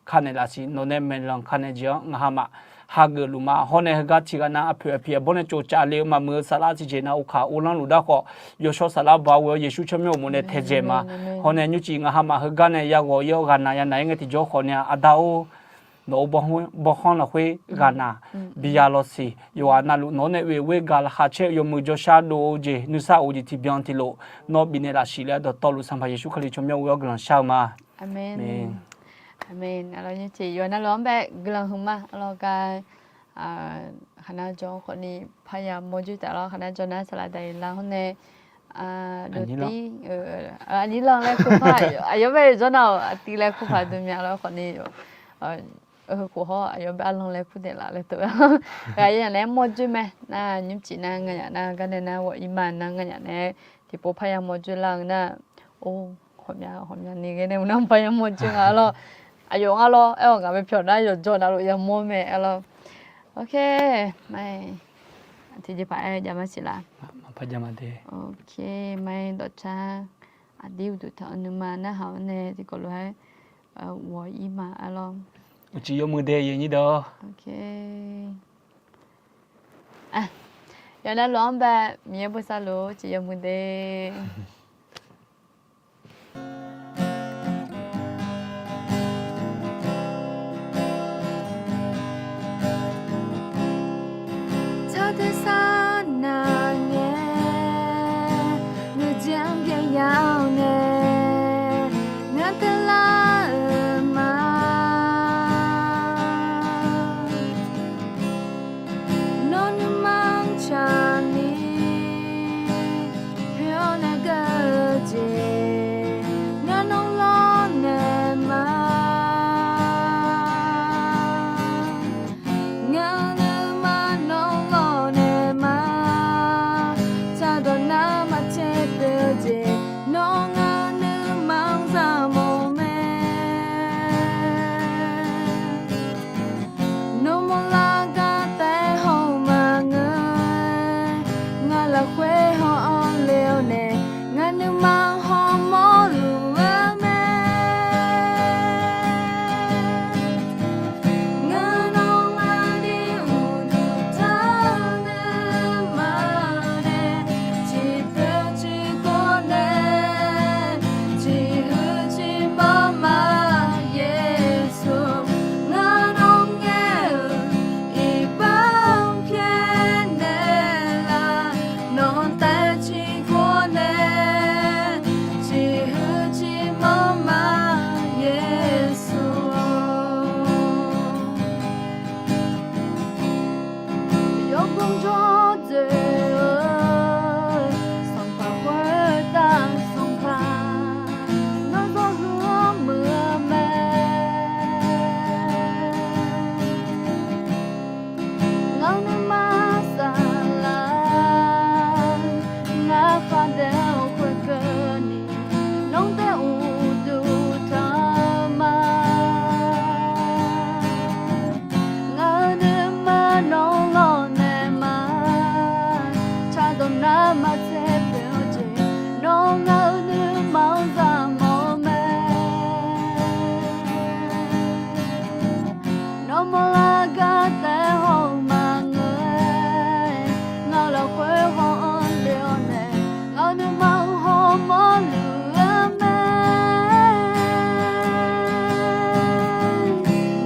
kanaeq laf siq. Nawq nae maeqlanq kanaeq jeq-anr ngaq hamaf hageuf luf ma. Hawr nae heugar tiqghaq nav aqpoeq aqpiq aqbawr nae tsofcaf le-eu maqmuiq-eu saflar tiqjeq nav uvkaq uvlanr luf dar khawf, yawshawr saflar baq-awr ghoe-awr Yeqsur tsawrmyanr uqmov nae taejae ma. Hawr nae nymrcif ngaq hamaf heugar nae yaghawq ir-awr ghaqnaq yanav-aer ngae tiqjawr khawf nae, Aqda-or, nawq-euq bawrkhanr lafkhoer ghaqnaq biya lawr siq. Yawqghaq navluf nawq-anr nae oeq ghoer gaq laqkhaq caer-eu yawmuiq jawrshar dov-eu jeq, nuisar of-eu jeq tiqbyan tiqlof nawr bifnaeq laf siq laer, dawqtawvluf Sanqpaq Yeqsur Kali tsawrmyanr ghoe-awr guiqlanq shar-eu ma. Aqmeq. Aqmeq. Aqlawq nymrcif yawqha navluf-anr bae guiqlanq huiqma. Aqlawq gar khaqnav jawr khawfni parya mawrjoer taf lawr. Khaqnav jawr nar saqlaq daqir lar hawr nae, aqnyir lanr laer kur par, aqyawf bae jawr nar-awq, aqtiv laer kur par dm mya lawr khawfni, khof hawr aqyawf bae arlanr laer kur daeq laf laer teu. Aqyawfnyaf naeq-aer mawrjoer mae nar, nymrcif nar nganyaf nar, garnae nar ghawq-ir ma nar nganyaf naeq-aer tiqpov parya mawrjoer lar-eu nar, or, ghawqmya ghawqmya ni ghae nae nar parya mawrjoer nga lawr. Aqyawf nga lawr, aer-awq ngaq bae pyawq nar yawqjawr navluf yamawr mae aer lawr. Ok, mae, tiqjeqpaq aer jav ma siq laf. Ok, mae dawqcar aqdir uqduq tanq-eu nuima narhaq-awr nae tiqkawv lof-aer ghawq-ir ma aer lawr. Uqcif yawmuiq de yanyir dawq. Ok, yawqnav lof-anr bae Miqyaer bosav luf-eu uqcif yawmuiq de. Tawtersar nav ngae, nuijan byaev ya-awr nae, ngar teular-euq ma. Nawr nuima-anr caqni poeq-awr nae geur-eu jeq, ngar nawr lawrnaeq ma. Ngar nuima nawr lawrnaeq ma. Cardawq nar maqtser poeq-eu jeq, nawr ngar nuima-anr zaqmawf mae. Nawmaf lar gar taef haw-eu maqngeur, ngar lafkhoer haw-anr le-awr nae, ngar nuima hawmawr luf-eu mae. Ngar nawr aqdir uqduq tanq nuima nae, ciqpoeq ciqkawv nae, ciqhuiq ciqmanr ma Yeqsur. Ngar nawr ngaer-euq iqbax pyaeqnaeq laf, nawq-anr taef ciqkawv nae, ciqhuiq ciqmanr ma Yeqsur. Yawbmr jawr dzoeq-eu Sanqpaq khoertav Sanqpaq, nawr zawr huiq-anr muiq-eu mae. Ngar nuima saflar, ngar khardaef-eu khoerkeuvni, nawr taef uqduq tanq ma. Ngaq-euq nuima nawr lawrnaeq ma. Cardawq nar maqtser poeq-eu jeq, nawr ngaq-euq nuima-anr zaqmawf-eu mae. Nawmaf lar gar taef haw-eu maqngeur-aer, ngar lafkhoer haw-anr le-awr nae, ngaq-euq nuima-anr hawmawr luf-eu mae.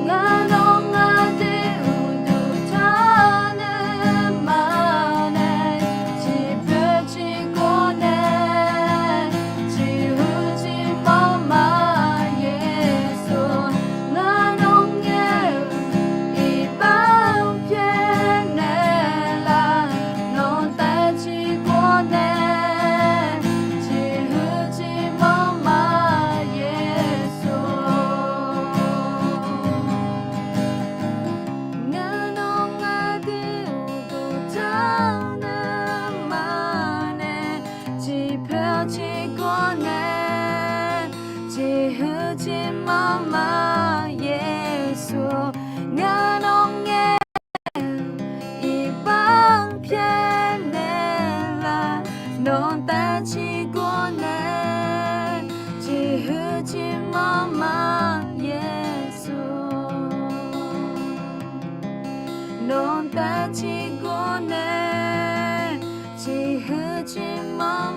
Ngar nawr aqdir uqduq tanq nuima nae, ciqpoeq ciqkawv nae, ciqhuiq ciqmanr ma Yeqsur. Ngar nawr ngaer-eu iqbax pyaeqnaeq laf, nawq-anr taef ciqkawv nae, ciqhuiq ciqmanr ma Yeqsur. Ngar nawr aqdir uqduq tanq nuima nae, ciqpoeq ciqkawv nae, ciqhuiq ciqmanr ma Yeqsur. Ngar nawr ngaer-eu iqbax pyaeqnaeq laf, nawq-anr taef ciqkawv nae, ciqhuiq ciqmanr ma Yeqsur. Nawq-anr taef ciqkawv nae, ciqhuiq ciqmanr